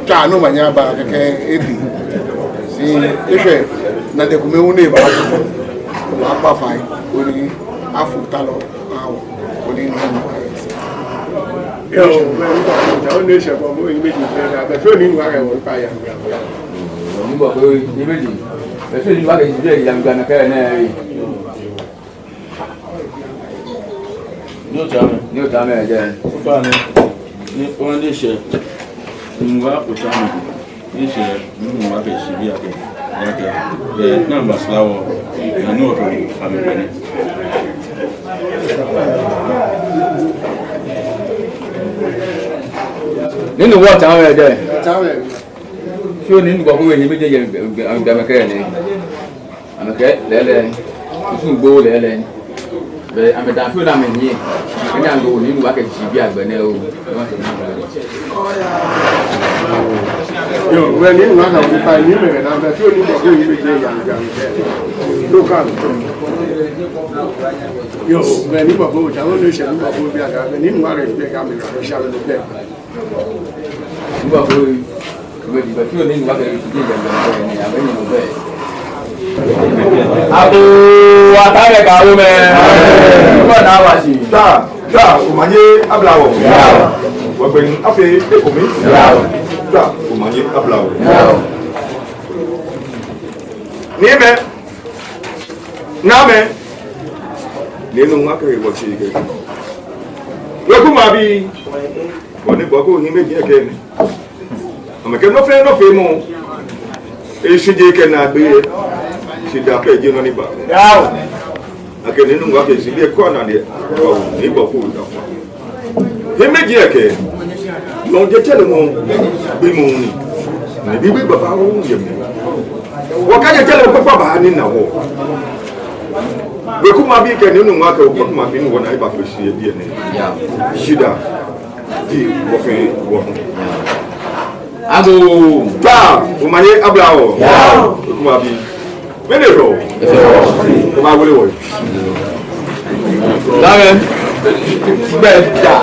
tswa ni omanye aba kɛkɛ ebi. Shi eshwɛ naa de kome wu ni eba. Baakpa fai koni afo talɔ awo koni Nuŋua. Yoo, mɛni ko ta o ni eshɛ ko bo yi meji fɛɛ da be fɛɛ ni Nuŋua kɛ wɔ kpa ya. Ni bo ko yi meji. Be fɛɛ ni Nuŋua kɛ ji biɛ ya gba nɛkɛ nɛɛ. Ni otsɛ amɛ. Ni otsɛ amɛ jɛ. Ofainɛ, ni ofainɛ eshɛ. Nuŋua otsɛ amɛ. Eshɛ, Nuŋua kɛ shibii akɛ. Akɛ. Ee, naa mba sla wɔ. Naa ni otsɛ amɛ kpɛnɛ. Ni Nuŋua otsɛ amɛ jɛ. Otsɛ amɛ. Fioo ni Nuŋua ko we ni meji yɛ, yɛ, yɛ, yɛ, yɛ, yɛ, yɛ, yɛ. Amɛkɛ lɛɛlɛŋ, kusum gbo lɛɛlɛŋ. Be amɛdaaŋ fioo ni amɛnyiɛ. Kɛ́ nyɛ ŋgo ni Nuŋua kɛ shibii agbɛnɛ oo. Yoo, be ni Nuŋua kɛ wu kpa ni mɛi kɛ naa be fioo ni bɔ ko yi be jɛ ya ya. Yoo, be ni bɔ ko ja wo ni shɛ ni bɔ ko bi aga be ni Nuŋua kɛ bi aga mɛi kɛ sha be. Agoo, ataa mɛi kɛ awo mɛi. Agoo, naa wa shi. Tswa, tswa, omanye abla wɔ. Wɔgbɛi afee ekome. Tswa, omanye abla wɔ. Niimɛi, Naamɛi, nɛɛ nɔ ŋma kɛ wɔ tsi kɛ. Wekumɛi abii, bɔ ni bɔ ko hiɛmɛiji kɛ nɛɛ. Amɛkɛ nɔ fɛɛ nɔ feemɔ. Eshi je kɛ naagbee. Shidaa pɛ ji nɔ ni ba. Yao. Akɛ nɛɛ nɔ ŋma kɛ shi bi kɔ naa nɛɛ. Ni bɔ ko da. Hiɛmɛiji kɛ. Nɔ je tsɛlɛ mɔ. Bi mɔ ni. Ni bi bi baba wo yɛ mɔ. Wɔkɛ je tsɛlɛ kpakpa ba ni na wɔ. Wekumɛi abii kɛ nɛɛ nɔ ŋma kɛ wekumɛi abii ni wɔna eba kpɛ shi yɛ biɛ nɛɛ. Shidaa. Di wɔfɛɛ wɔhu. Agoo. Gbaa, omanye abla wɔ. Yao. Okumabii. Mɛni hewɔ? Wɔbaawele wɔyi. Dame. Bɛ da.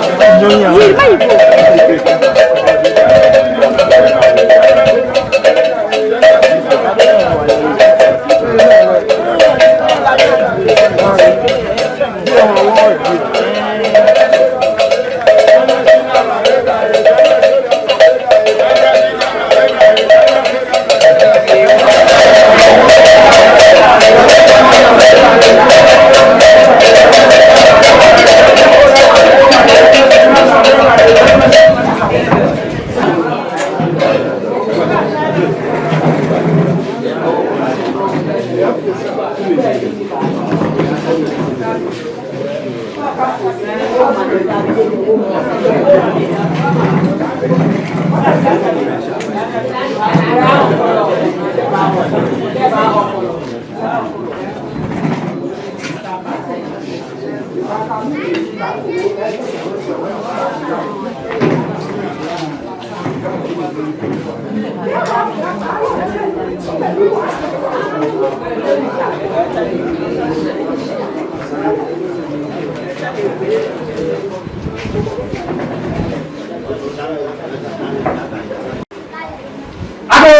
Agoo,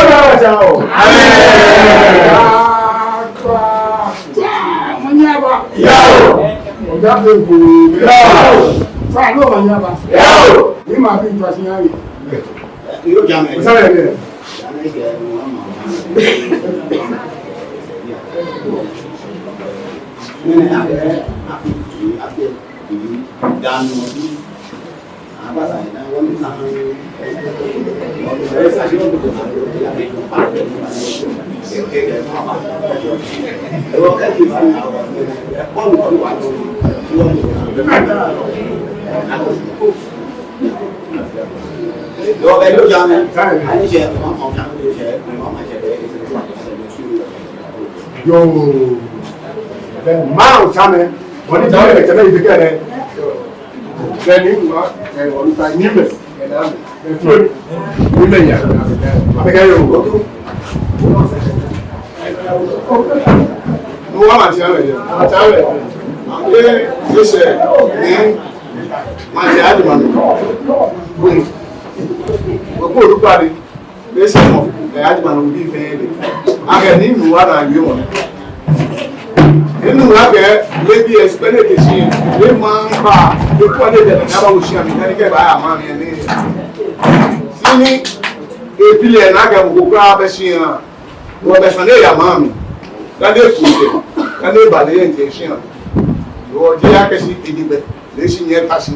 ona wa jao. Amen. Agoo. Omanye aba. Yao. Oja be ko. Yao. Sa lo omanye aba. Yao. Ni ma bi nta si ya yi. Yoo ja mɛ. Sa ya mɛ. Nene abe, abe, abe, danu. Yoo. Bɛ maa o tsa mɛ. Wɔni tsa mɛ, tsa mɛ, ibi kɛ nɛ. Beni ma, eh, wɔn ta ni mɛ, eh, na mɛ, eh, flo ni, ni mɛ ya, a bɛ kɛ yoo. Ni wa ma tia mɛ yɛ, a tia mɛ. Ee, esɛ, ni ma tia di ma ni. Bon, o ko olu kpa di. Ese mɔ, eh, Ajimaŋ bii fɛɛ lɛ. Akɛ ni nu wa na yɛ mɔ. Ni nu wa kɛ, leebi expect lɛ kɛ shi, lɛ ma ba, lɛ kɔ lɛ dɛ, na ba wo shi ami, na ni kɛ ba ya maŋ mli ni. Shi ni, ebi lɛ na kɛ mɔ ko kura bɛ shi ya. Wɔ bɛ sane ya maŋ mli. Kane ku lɛ, kane ba lɛ yɛ ntɛ shi ya. Wɔ je ya kɛ shi, eji bɛ, lɛ shi nyɛ ta shi.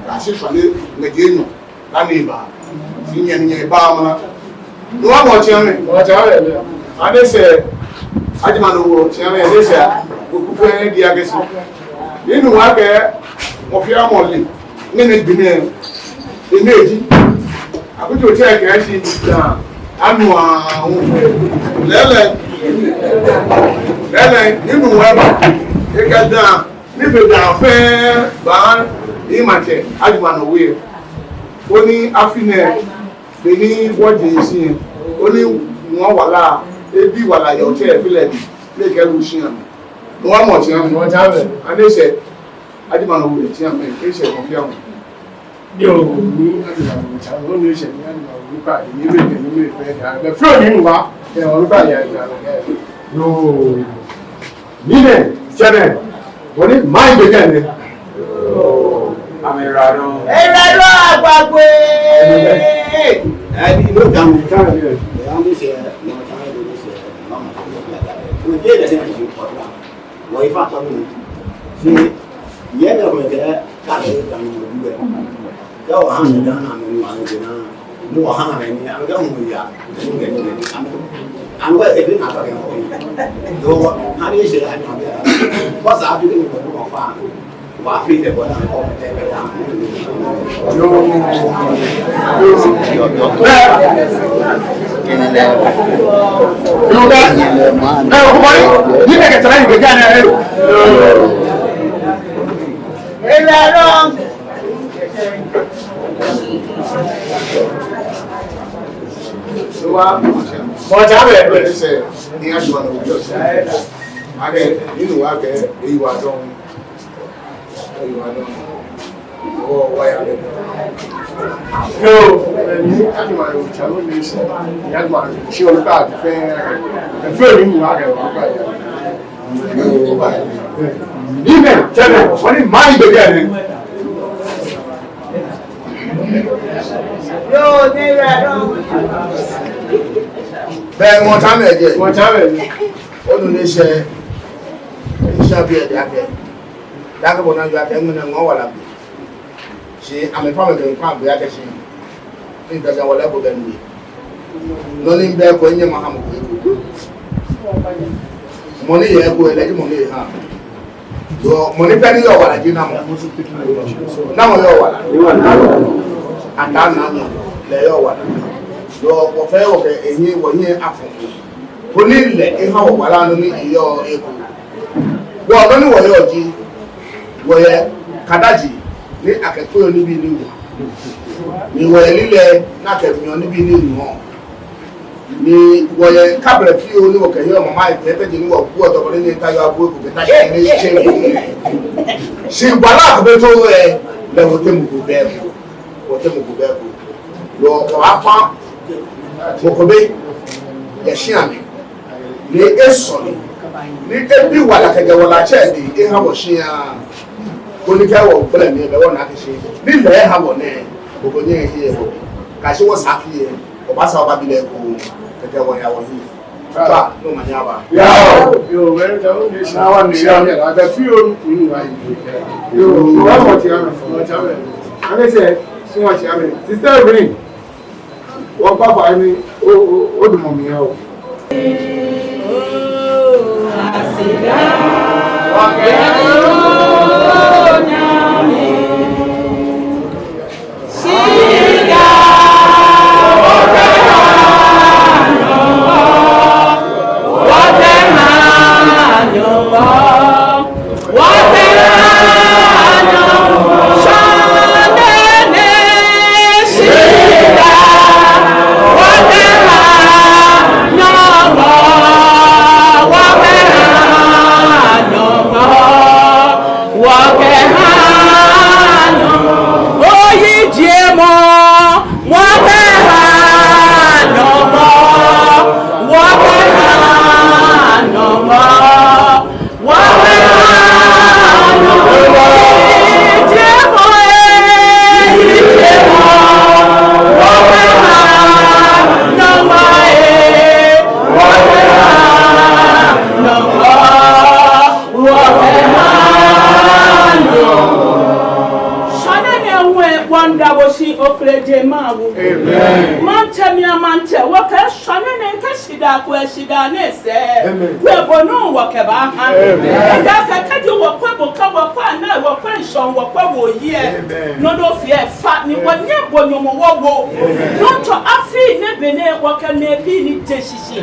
Ka shi sane, mɛ je nyɔ. Kane ba. Shi nyɛ, nyɛ ba mana. Nu wa mɔ tia mɛ. Mɔ tia mɛ. Adesɛ, Ajimaŋ wɔ tia mɛ, adesɛ, ko ku fɛɛ di akɛ shi. Ni nu wa kɛ, mɔ fɛɛ mɔ lɛ. Nɛnɛ gbi nɛ. Enɛ ji. Akutu tia kɛ shi da. Anu a, lɛlɛ. Lɛlɛ, ni nu wa ba. Ekɛ da. Ni fe da fɛɛ ba ni maŋtsɛ Ajimaŋ wie. Koni afi nɛɛ, beni wɔje shi, koni mɔ wala, ebi wala yɛ otsɛ fi lɛ bi, lɛ kɛ lu shi amɛ. Nu wa mɔ tia mɛ. Mɔ tia mɛ. Adesɛ, Ajimaŋ wie tia mɛ, esɛ mɔ fɛɛ mɔ. Yoo, ni Ajimaŋ tia mɛ, onu esɛ ni Ajimaŋ kpa, ni mɛ kɛ ni mɛ fɛɛ da, bɛ flo ni nu wa, kɛ onu kpa ya ya. Yoo. Ni nɛ, tsɛ nɛ, bɔ ni maŋ lɛ kɛ nɛ. Amɛ ra dɔŋŋ. Ela do agbagbe. Ɛɛ, ni no dam. Dam, yes. Ya ni sɛ, no dam, ni sɛ, mama, ya da. Ko je da ni ji ko la. Wɔ ifa kpa mi. Si, yɛ da ko kɛ, ka se dam mo du. Kɛ wɔha amɛ dani amɛnu amɛjɛ naa, ni wɔha amɛ nii, amɛkɛ hu ya, ni kɛ nii, ni kɛ nii, amɛ, amɛkɛ ebi naa kɛ hu. Yoo, hani ese la ni amɛ, bɔ sa abi ni kɔ ni wɔfa, wɔfi lɛ bɔ ni amɛkɔ, ɛ, ɛ, ta. Yoo. Yoo. Yoo. Yoo. Ɛ, o kɔni, ni bɛ kɛ tara yi bɛ kɛ ne. Yoo. Ela dɔŋŋ. Mɔ tsɛ bɛ, bɛ sɛ, ni a jɔ na o jɔ sɛ. Akɛ, ni nu wa kɛ, eyi wa dɔŋŋ. Eyi wa dɔŋŋ. Wɔ, wɔ ya bɛ. Yoo, ni a ti ma yoo tsɛ, o ni sɛ. Ya ma, shi o ka ti fɛ. Fɛ ni nu wa kɛ, wa kɛ. Amen. Chairman, wani mai bɛ jɛ ne. Yoo, ne ya dɔŋŋ. Bɛ mɔ tsɛ bɛ jɛ. Mɔ tsɛ bɛ jɛ. O nu ni sɛ, ni sɛ bi ɛ di akɛ. Daa kɛ bɔ ni a jɔ akɛ ŋmɛnɛ ŋɔɔ wala bi. Shi amɛfã amɛkɛ ŋkpa gbɛ akɛ shi. Ni ŋtaja wala ko bɛ nɛɛ. Nɔ ni bɛ ko nyɛ maha mɔ ko eko. Mɔ ni yɛ eko lɛ ji mɔ ni ha. Yoo, mɔ ni pɛ ni yɔɔ wala ji namɔ. Namɔ yɔɔ wala. Ataa namɔ lɛ yɔɔ wala. Yoo, wɔfɛɛ wɔkɛ enyɛ wɔnyɛ afɔ. Koni lɛ eha wɔ wala nɔ ni eyɔɔ eko. Wɔ nɔ ni wɔyɔɔ ji, wɔyɛ kadaji ni akɛkpeɔ nibii ni wa. Ni wɔyɛ lilɛi ni akɛmiɔ nibii ni nuɔ. Ni wɔyɛ kablɛ fioo ni wɔkɛyɔɔ mama etɛ tɛ ji ni wɔbuɔ tɔbɔ ni ni ta yɔ abu eko kɛta shi ni tsɛ. Shi wala ko bɛ too lɛ, lɛ wɔteŋ mɔ ko bɛ ko. Wɔteŋ mɔ ko bɛ ko. Lɔ, wɔbaafã mɔ ko bɛ yɛ shia mli. Ni esɔle. Ni ebi wala kɛjɛ wɔlatsɛ dɛŋ eha wɔ shia. Koni kɛ wɔgbele mli lɛ wɔna akɛ shi. Ni lɛ eha wɔ nɛɛ. Mɔ ko nyɛŋ ehe wɔ. Kɛyashi wɔsɛɛ afi lɛ. Wɔbaasa wɔbabi lɛ eko. Kɛkɛ wɔya wɔhiɛ. Ba, no manya ba. Yoo, yoo, well, that one is now one share. Like a few in my. Yoo, what about you? What about you? And I said, so much, I mean, Sister Evelyn, what papa, I mean, oh, oh, oh, the mommy, oh. Wɔkɛha Nyɔŋmɔ. Oyijiemɔ, wɔkɛha Nyɔŋmɔ, wɔkɛha Nyɔŋmɔ, wɔkɛha Nyɔŋmɔ. Oyijiemɔ, eh, oyijiemɔ, wɔkɛha Nyɔŋmɔ, eh, wɔkɛha Nyɔŋmɔ. Wɔkɛha Nyɔŋmɔ. Shwane nɛɛ ŋwɛi wɔmiida bo shi okpleje mawu. Amen. Maŋtsɛmɛi amaŋtsɛ, wɔkɛ shwane nɛɛ kɛ shidaa kwɛ shidaa nɛɛ sɛɛ. Amen. Kwɛ bo nɔ wɔkɛbaaha. Amen. Ejaakɛ kɛji wɔkwɛ bo kɛ wɔkwɛ anaa wɔkwɛ ŋshɔŋ wɔkwɛ wɔyi. Amen. Nɔ ni ofee fa ni wɔnyɛ bo nyɔmɔ wɔwo. Amen. Nuŋtsɔ afi nɛɛ be nɛɛ wɔkɛ mɛi bii ni je shishi.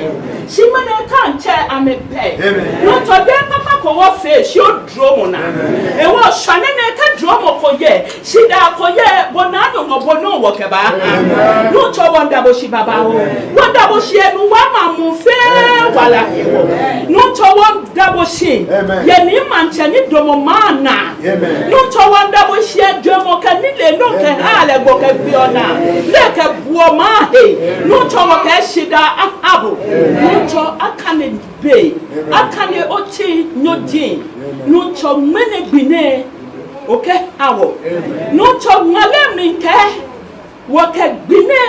Shi ŋmɛnɛ kaŋtsɛ amɛbɛ. Amen. Nuŋtsɔ, jeee papa ko wɔfee shi odromɔ naa. Amen. Ewo shwane nɛɛ kɛ dromɔ ko yɛ, shidaa ko yɛ, bo Naa Nyɔŋmɔ bo nɔ wɔkɛbaaha. Amen. Nuŋtsɔ wɔmiida bo shi babaoo. Amen. Wɔmiida bo shi yɛ nu wa mamu fɛɛ wala hewɔ. Nuŋtsɔ wɔmiida bo shi. Amen. Yɛ ni maŋtsɛ ni damɔ maŋ naa. Amen. Nuŋtsɔ wɔmiida bo shi yɛ jwɛŋmɔ kɛ nilee ni okɛhaa lɛ gbɔ kɛgbeɔ naa. Lɛ kɛbuɔ maŋ he. Nuŋtsɔ wɔkɛ shidaa aha bo. Nuŋtsɔ akane be. Akane otsi nyɔji. Nuŋtsɔ ŋmɛnɛ gbi nɛɛ okɛha wɔ. Nuŋtsɔ ŋmalɛ mli kɛ wɔkɛ gbi nɛɛ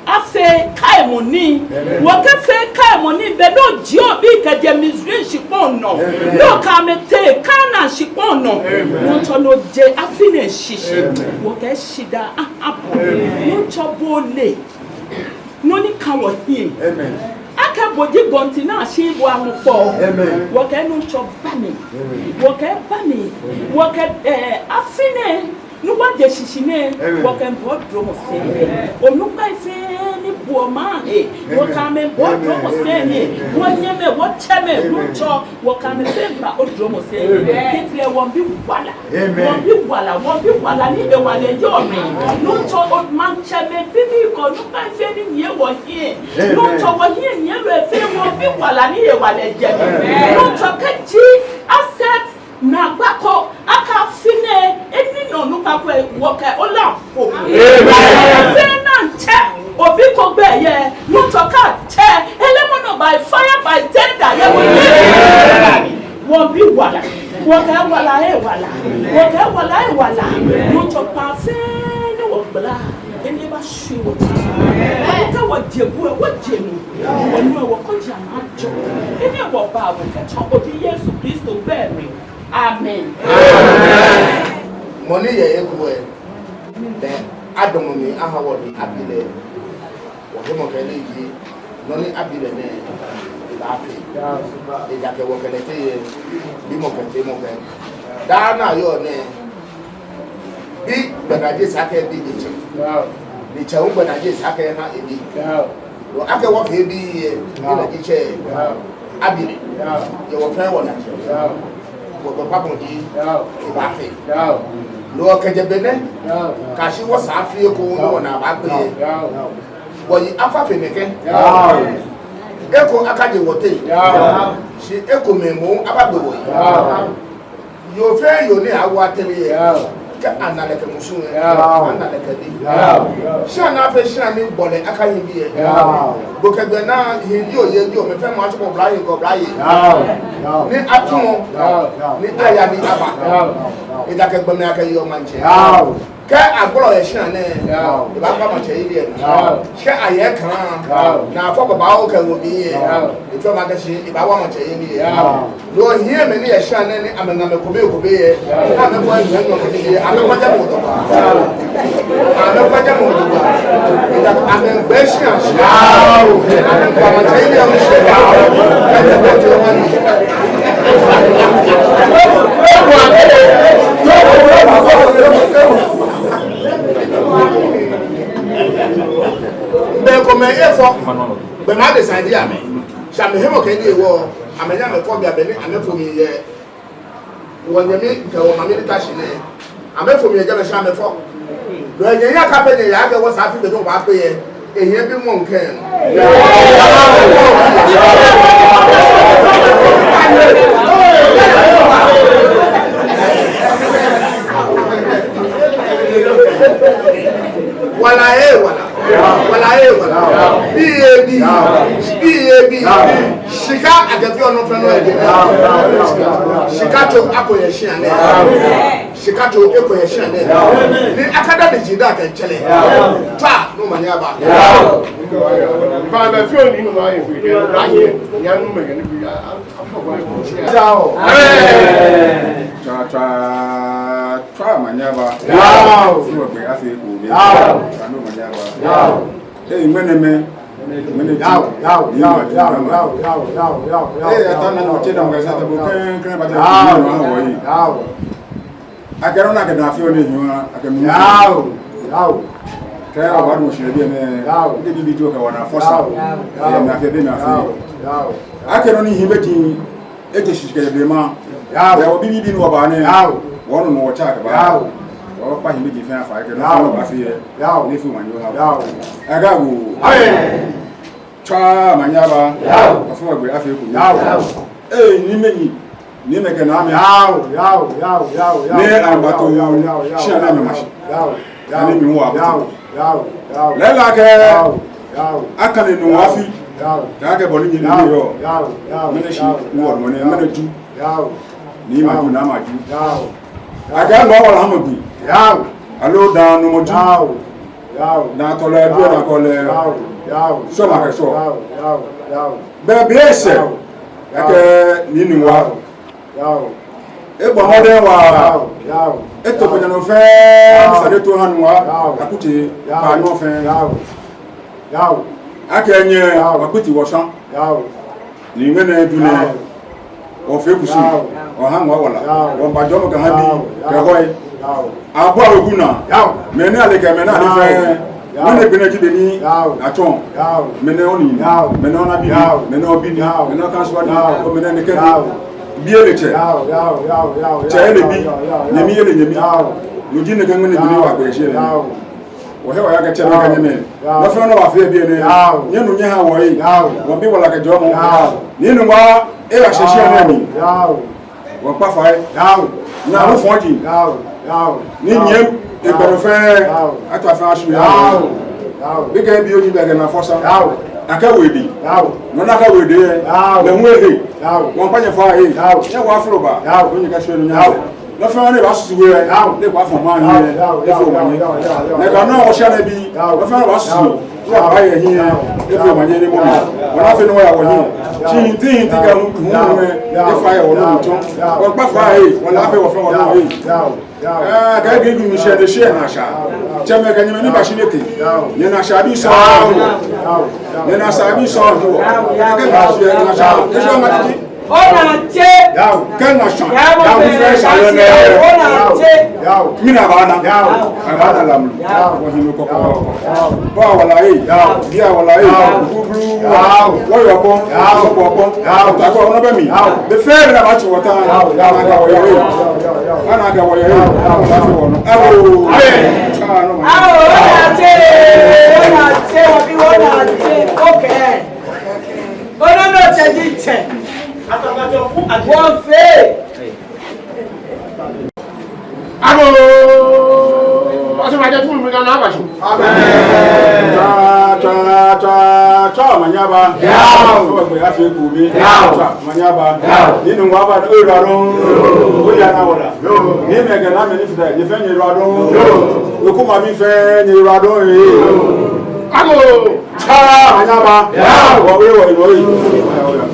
afee kaimɔ nii. Amen. Wɔkɛfee kaimɔ nii be ni ojie obii kɛjɛ Misraim shikpɔŋ nɔ. Amen. Ni okɛ amɛ tee Kanaan shikpɔŋ nɔ. Amen. Nuŋtsɔ, ni oje afi nɛɛ shishi. Amen. Wɔkɛ shidaa aha bo. Amen. Nuŋtsɔ, bo ole nɔ ni ka wɔhiɛ. Amen. Akɛ bo ji gɔnti ni ashi bo amu kpɔ. Amen. Wɔkɛɛ Nuŋtsɔ ba mli. Amen. Wɔkɛɛ ba mli. Amen. Wɔkɛɛ, eh, afi nɛɛ Nuŋtsɔ, wɔje shishi nɛɛ, wɔkɛ bo dromɔ sɛɛ. Onukpai fɛɛ ni buɔ maŋ he, wɔkɛ amɛ bo dromɔ sɛɛ. Wɔnyɛmɛi, wɔtsɛmɛi, Nuŋtsɔ, wɔkɛ amɛ fɛɛ ba odromɔ sɛɛ. Kɛkɛ lɛ wɔmiibi wala. Wɔmiibi wala, wɔmiibi wala ni hewalɛ yɔɔ mli. Nuŋtsɔ, maŋtsɛmɛi bii kɛ onukpai fɛɛ ni nyiɛ wɔhiɛ. Nuŋtsɔ, wɔhiɛnyiɛlɔi fɛɛ, wɔmiibi wala ni hewalɛ yɔɔ mli. Nuŋtsɔ, kɛji asɛt naagba ko akɛ afi nɛɛ, eni nɔ onukpa ko, wɔkɛ ola ko. Amen. Fɛɛ ni atsɛ obi ko gbɛi yɛ, Nuŋtsɔ, kɛ atsɛ, elemɔ nɔ by fire, by tender, yɛ wɔ. Wɔmiibi wala, wɔkɛ wala hewala, wɔkɛ wala hewala. Nuŋtsɔ, kpaa fɛɛ ni wɔgbala, eni eba shi wɔtiti. Kɛ wɔje bu lɛ, wɔje nu. Wɔnu lɛ, wɔkɔji amajɔ. Eni wɔbaa wɔkɛtsɔ obi Yesu Kristo gbɛi mli. Amen. Mɔ ni yɛ eko lɛ, ni adamɔ mli aha wɔ ni abi lɛ, wɔkɛmɔ kɛ lɛ ji, nɔ ni abi lɛ nɛɛ, ebaafee. Ejaakɛ wɔkɛ lɛ tee yɛ, bimɔ kɛ teemɔ kɛ. Daa nɛɛ yɔɔ nɛɛ, bi gbɛnaa ji esa akɛ ebi ni tsɛ. Ni tsɛ hu gbɛnaa ji esa akɛ eha ebi. Nɔ akɛ wɔfee ebi yɛ, ni lɛ ji tsɛ. Abi lɛ. Yɛ wɔ fɛɛ wɔnajiaŋ. Wɔgbɛ kpakpɔ ji, ebaafee. Nɔ kɛjɛ be nɛɛ kɛyashi wɔsɛɛ afi eko ni wɔnaa baagbe yɛ, wɔyi afa fe nɛkɛ. Eko akaje wɔteŋ. Shi ekomɛi moŋ abagbe wɔyi. Yoo fɛɛ yoo ni awo atɛli yɛ, kɛ ana lɛ kɛ musu yɛ, ana lɛ kɛ bi. Shia ni afee shia ni bɔlɛ akahi bi yɛ. Bo kɛ gbɛnaa hiɛ ni oyɛ ni omɛi fɛɛ mɔ atsɔɔ oblahii kɛ oblayei. Ni atumɔ, ni aya ni aba. Ejaakɛ gbɔmɛi akɛyeɔ maŋtsɛ. Kɛ agbɔlɔ yɛ shia nɛɛ, ebaakpa maŋtsɛyeli yɛ. Kɛ ayɛ kaa, ni afɔ babaoo kɛwo mli yɛ, efee maŋtsɛ shi, ebaawa maŋtsɛyeli yɛ. Nɔ hiɛ mɛi ni yɛ shia nɛɛ ni amɛŋa mɛi kome kome yɛ, ni amɛkɔ yɛ nyɔŋ mli yɛ, amɛkɔ jɛmɛ otɔ ba. Amɛkɔ jɛmɛ otɔ ba. Amɛgbɛ shia shi. Amɛkpa maŋtsɛyeli yɛ shi. Be ko mɛi efɔ, be mɛi adesa ji amɛ. Shi amɛhemɔkɛyeli hewɔ, amɛnyɛ amɛfɔ biɛ be ni amɛfɔ mli yɛ. Wɔnyɛmi kɛ wɔmami ni ta shi nɛɛ, amɛfɔ mli yɛ jɛmɛ shi amɛfɔ. Nɔ ni nyɛyaa kɛfee nyɛyaa kɛ wɔsɛɛ afi be ni wɔbaakpe yɛ. Ehiɛ bi mɔ ŋkɛ. Wala hewala. Wala hewala. Bii yɛ bii. Bii yɛ bii. Shika akɛfeɔ nɔ fɛɛ nɔ yɛ. Shika tso eko yɛ shia nɛɛ. Shika tso eko yɛ shia nɛɛ. Ni akada ni ji da kɛ tsɛlɛ. Tswa, ni omanye aba. Ba bɛ fioo ni no ma ye. Aye, ya nu mɛ ni bi ya. Tswa, tswa, tswa omanye aba. Fioo gbɛ afee ko bi. Tswa ni omanye aba. Ee, ŋmɛnɛ mɛi. Ŋmɛnɛ ji. Ee, ata na no tse da mɔ kɛ sa ta bo kɛŋkɛŋ ba ta. Akɛ nɔ ni akɛ da fioo ni hiɔ, akɛ mu. Yao, yao. Kɛ oba dun shi biɛ nɛɛ, ni bibii ji okɛ wɔnaa fɔ sa. Yao, yao. Ee, mɛi afee, be mɛi afee. Yao, yao. Akɛ nɔ ni hiɛ be ji, eje shishi kɛ be ma. Yao. Yao, bibii ni wɔba nɛɛ. Yao. Wɔnu nɔ wɔtsa kɛba. Yao. Wɔkpa hiɛ be ji fɛɛ afa, akɛ nɔ ni wɔbaafee. Yao. Ni fɛɛ ma nyɔ ha. Yao. Aga wo. Amen. Tswa omanye aba. Yao. Afɔ gbɛ afee ko. Yao. Ee, ni mɛi ni, ni mɛi kɛ naa mɛi. Yao, yao, yao, yao, yao. Ni amɛbato, yao, yao, yao, shia nɛɛ amɛma shi. Yao, yao. Ni mi wa. Yao, yao, yao. Lɛɛlɛŋ akɛ. Yao, yao. Akane nɔ afi. Yao. Kɛ akɛ bɔ ni nyɛ ni yɔɔ. Yao, yao. Ŋmɛnɛ shi, yao, ni wɔ mɔ nɛɛ, yao. Ŋmɛnɛ ju. Yao. Ni ma ju, yao, ni ma ju. Yao. Akɛ ŋmɔ wala hama gbi. Yao. Aloo daa nɔ mɔ ju. Yao. Yao. Daa tɔlɛ, yao, bii daa kɔlɛ. Yao, yao. Sɔ ma kɛ sɔ. Yao, yao, yao. Bɛ bɛ sɛ. Yao. Akɛ ni ni wa. Yao. Yao. Ebɔ mɔdɛŋ waa. Yao, yao. Eto ko nyɛ nɔ fɛɛ. Yao. Sane to hanu waa. Yao. Akutso. Yao. Ba nɔ fɛɛ. Yao. Yao. Akɛ nyɛ. Yao. Wa kpiti wɔ shia. Yao. Ni ŋmɛnɛ ju nɛɛ. Yao. Wɔfee kusum. Yao. Wɔha ŋwa wala. Yao. Wɔmiiba jɔɔmɔ kɛha bii. Yao. Kɛ hɔ yɛ. Yao. Abua ogu naa. Yao. Mɛni ale kɛ mɛni ale fɛɛ. Yao. Mɛni gbɛnɛ ji beni. Yao. Atsɔ. Yao. Mɛni oni. Yao. Mɛni ona bi. Yao. Mɛni obi ni. Yao. Mɛni okansuwa ni. Yao. Mɛni nɛkɛ ni. Yao. Bi ele tsɛ. Yao, yao, yao, yao, tsɛ ele bi. Yao, yao, yao. Nyɛmi ele nyɛmi. Yao. No ji nɛkɛ mɛni gbɛnɛ wa gbɛ shi ele. Yao. Wɔhe wɔya kɛ tsɛ nɔ kɛ nyɛmɛi. Yao. Nɔ fɛɛ nɔ wɔfee biɛ nɛɛ. Yao. Nyɛnu nyɛha wɔ ei. Yao. Wɔbi wala kɛ jɔɔmɔ. Yao. Ni nu wa, eya shɛ shia nɛɛ mli. Yao. Wɔkpa fai. Yao. Nyɛ awo fɔji. Yao. Yao. Ni nyɛ egbɛrɛ fɛɛ. Yao. Atswa fɛɛ ashi. Yao. Yao. Bi kɛ bi oji bɛ kɛ naa fɔ sa. Yao. Akɛ wede. Yao. Nɔ ni akɛ wede. Yao. Lɛ hu ehe. Yao. Wɔkpa nyɛ fai. Yao. Nyɛ wa flo ba. Yao. Onyi ka shwe nu nyɛ. Yao. Nɔ fɛɛ nɔ ni baasusu wɛ. Yao. Ni baafɔ maŋ nɛɛ. Yao, yao, yao, yao, yao. Nɛkɛ nɔ wɔshia nɛɛ bi. Yao. Nɔ fɛɛ nɔ baasusu. Yao. Wa ba yɛ hiɛ. Yao. Efee omanye ni mɔ. Yao. Wɔna fee nɔ ya wɔhiɛ. Yao. Shi hinti hinti kɛ hu hu mɛ. Yao. Efa yɛ wɔnɔ tsɔ. Yao. Wɔkpa fai. Wɔna fee wɔfɛɛ wɔnɔ. Yao. Yao. Yao. Ɛɛ, kɛ gbi gbi mi shɛ de shɛ naa sha. Tsɛmɛi kɛ nyɛmɛi ni bashi nɛkɛ. Yao. Nyɛ naa sha bi sɔ. Yao. Yao. Nyɛ naa sha bi sɔ. Kɛ naa sha, naa sha. Esha ma titi. Ona tsɛ. Yao. Kɛ naa sha. Yao. Yao. Fɛɛ sha lɛ nɛɛ. Ona tsɛ. Yao. Mina baana. Yao. Baana lamlu. Yao. Wɔhiɛ nɔ kɔkɔ. Yao. Yao. Bɔ wala ei. Yao. Bia wala ei. Yao. Bublu. Yao. Wɔyɔɔ kɔ. Yao. Wɔkɔ kɔ. Yao. Takɔ nɔ bɛ mli. Yao. Be fɛɛ be ni abaatsu wɔ ta. Yao. Yao. Ana akɛ wɔyɔɔ ei. Yao. Ana akɛ wɔyɔɔ ei. Yao. Ana akɛ wɔyɔɔ ei. Awo. Amen. Awo. Ona tsɛ. Ona tsɛ. Wɔbi ona tsɛ. Okay. Ono no tsɛ ji tsɛ. Wɔfee. Ago. Ɔsɛ ma jɛ tulu mi na na ba so. Amen. Tswa, tswa, tswa, tswa, omanye aba. Yao. Ɔgbɛ ya fee kuu mi. Yao. Tswa, omanye aba. Yao. Ni nu wa ba, o ra ro. O ya na wala. Ni mɛi kɛ namɛi ni fite, nyɛ fɛɛ nyɛ ra ro. Oku ma mi fɛɛ nyɛ ra ro. Ago. Tswa, omanye aba. Yao. Wɔ, wɔ, wɔ, wɔ.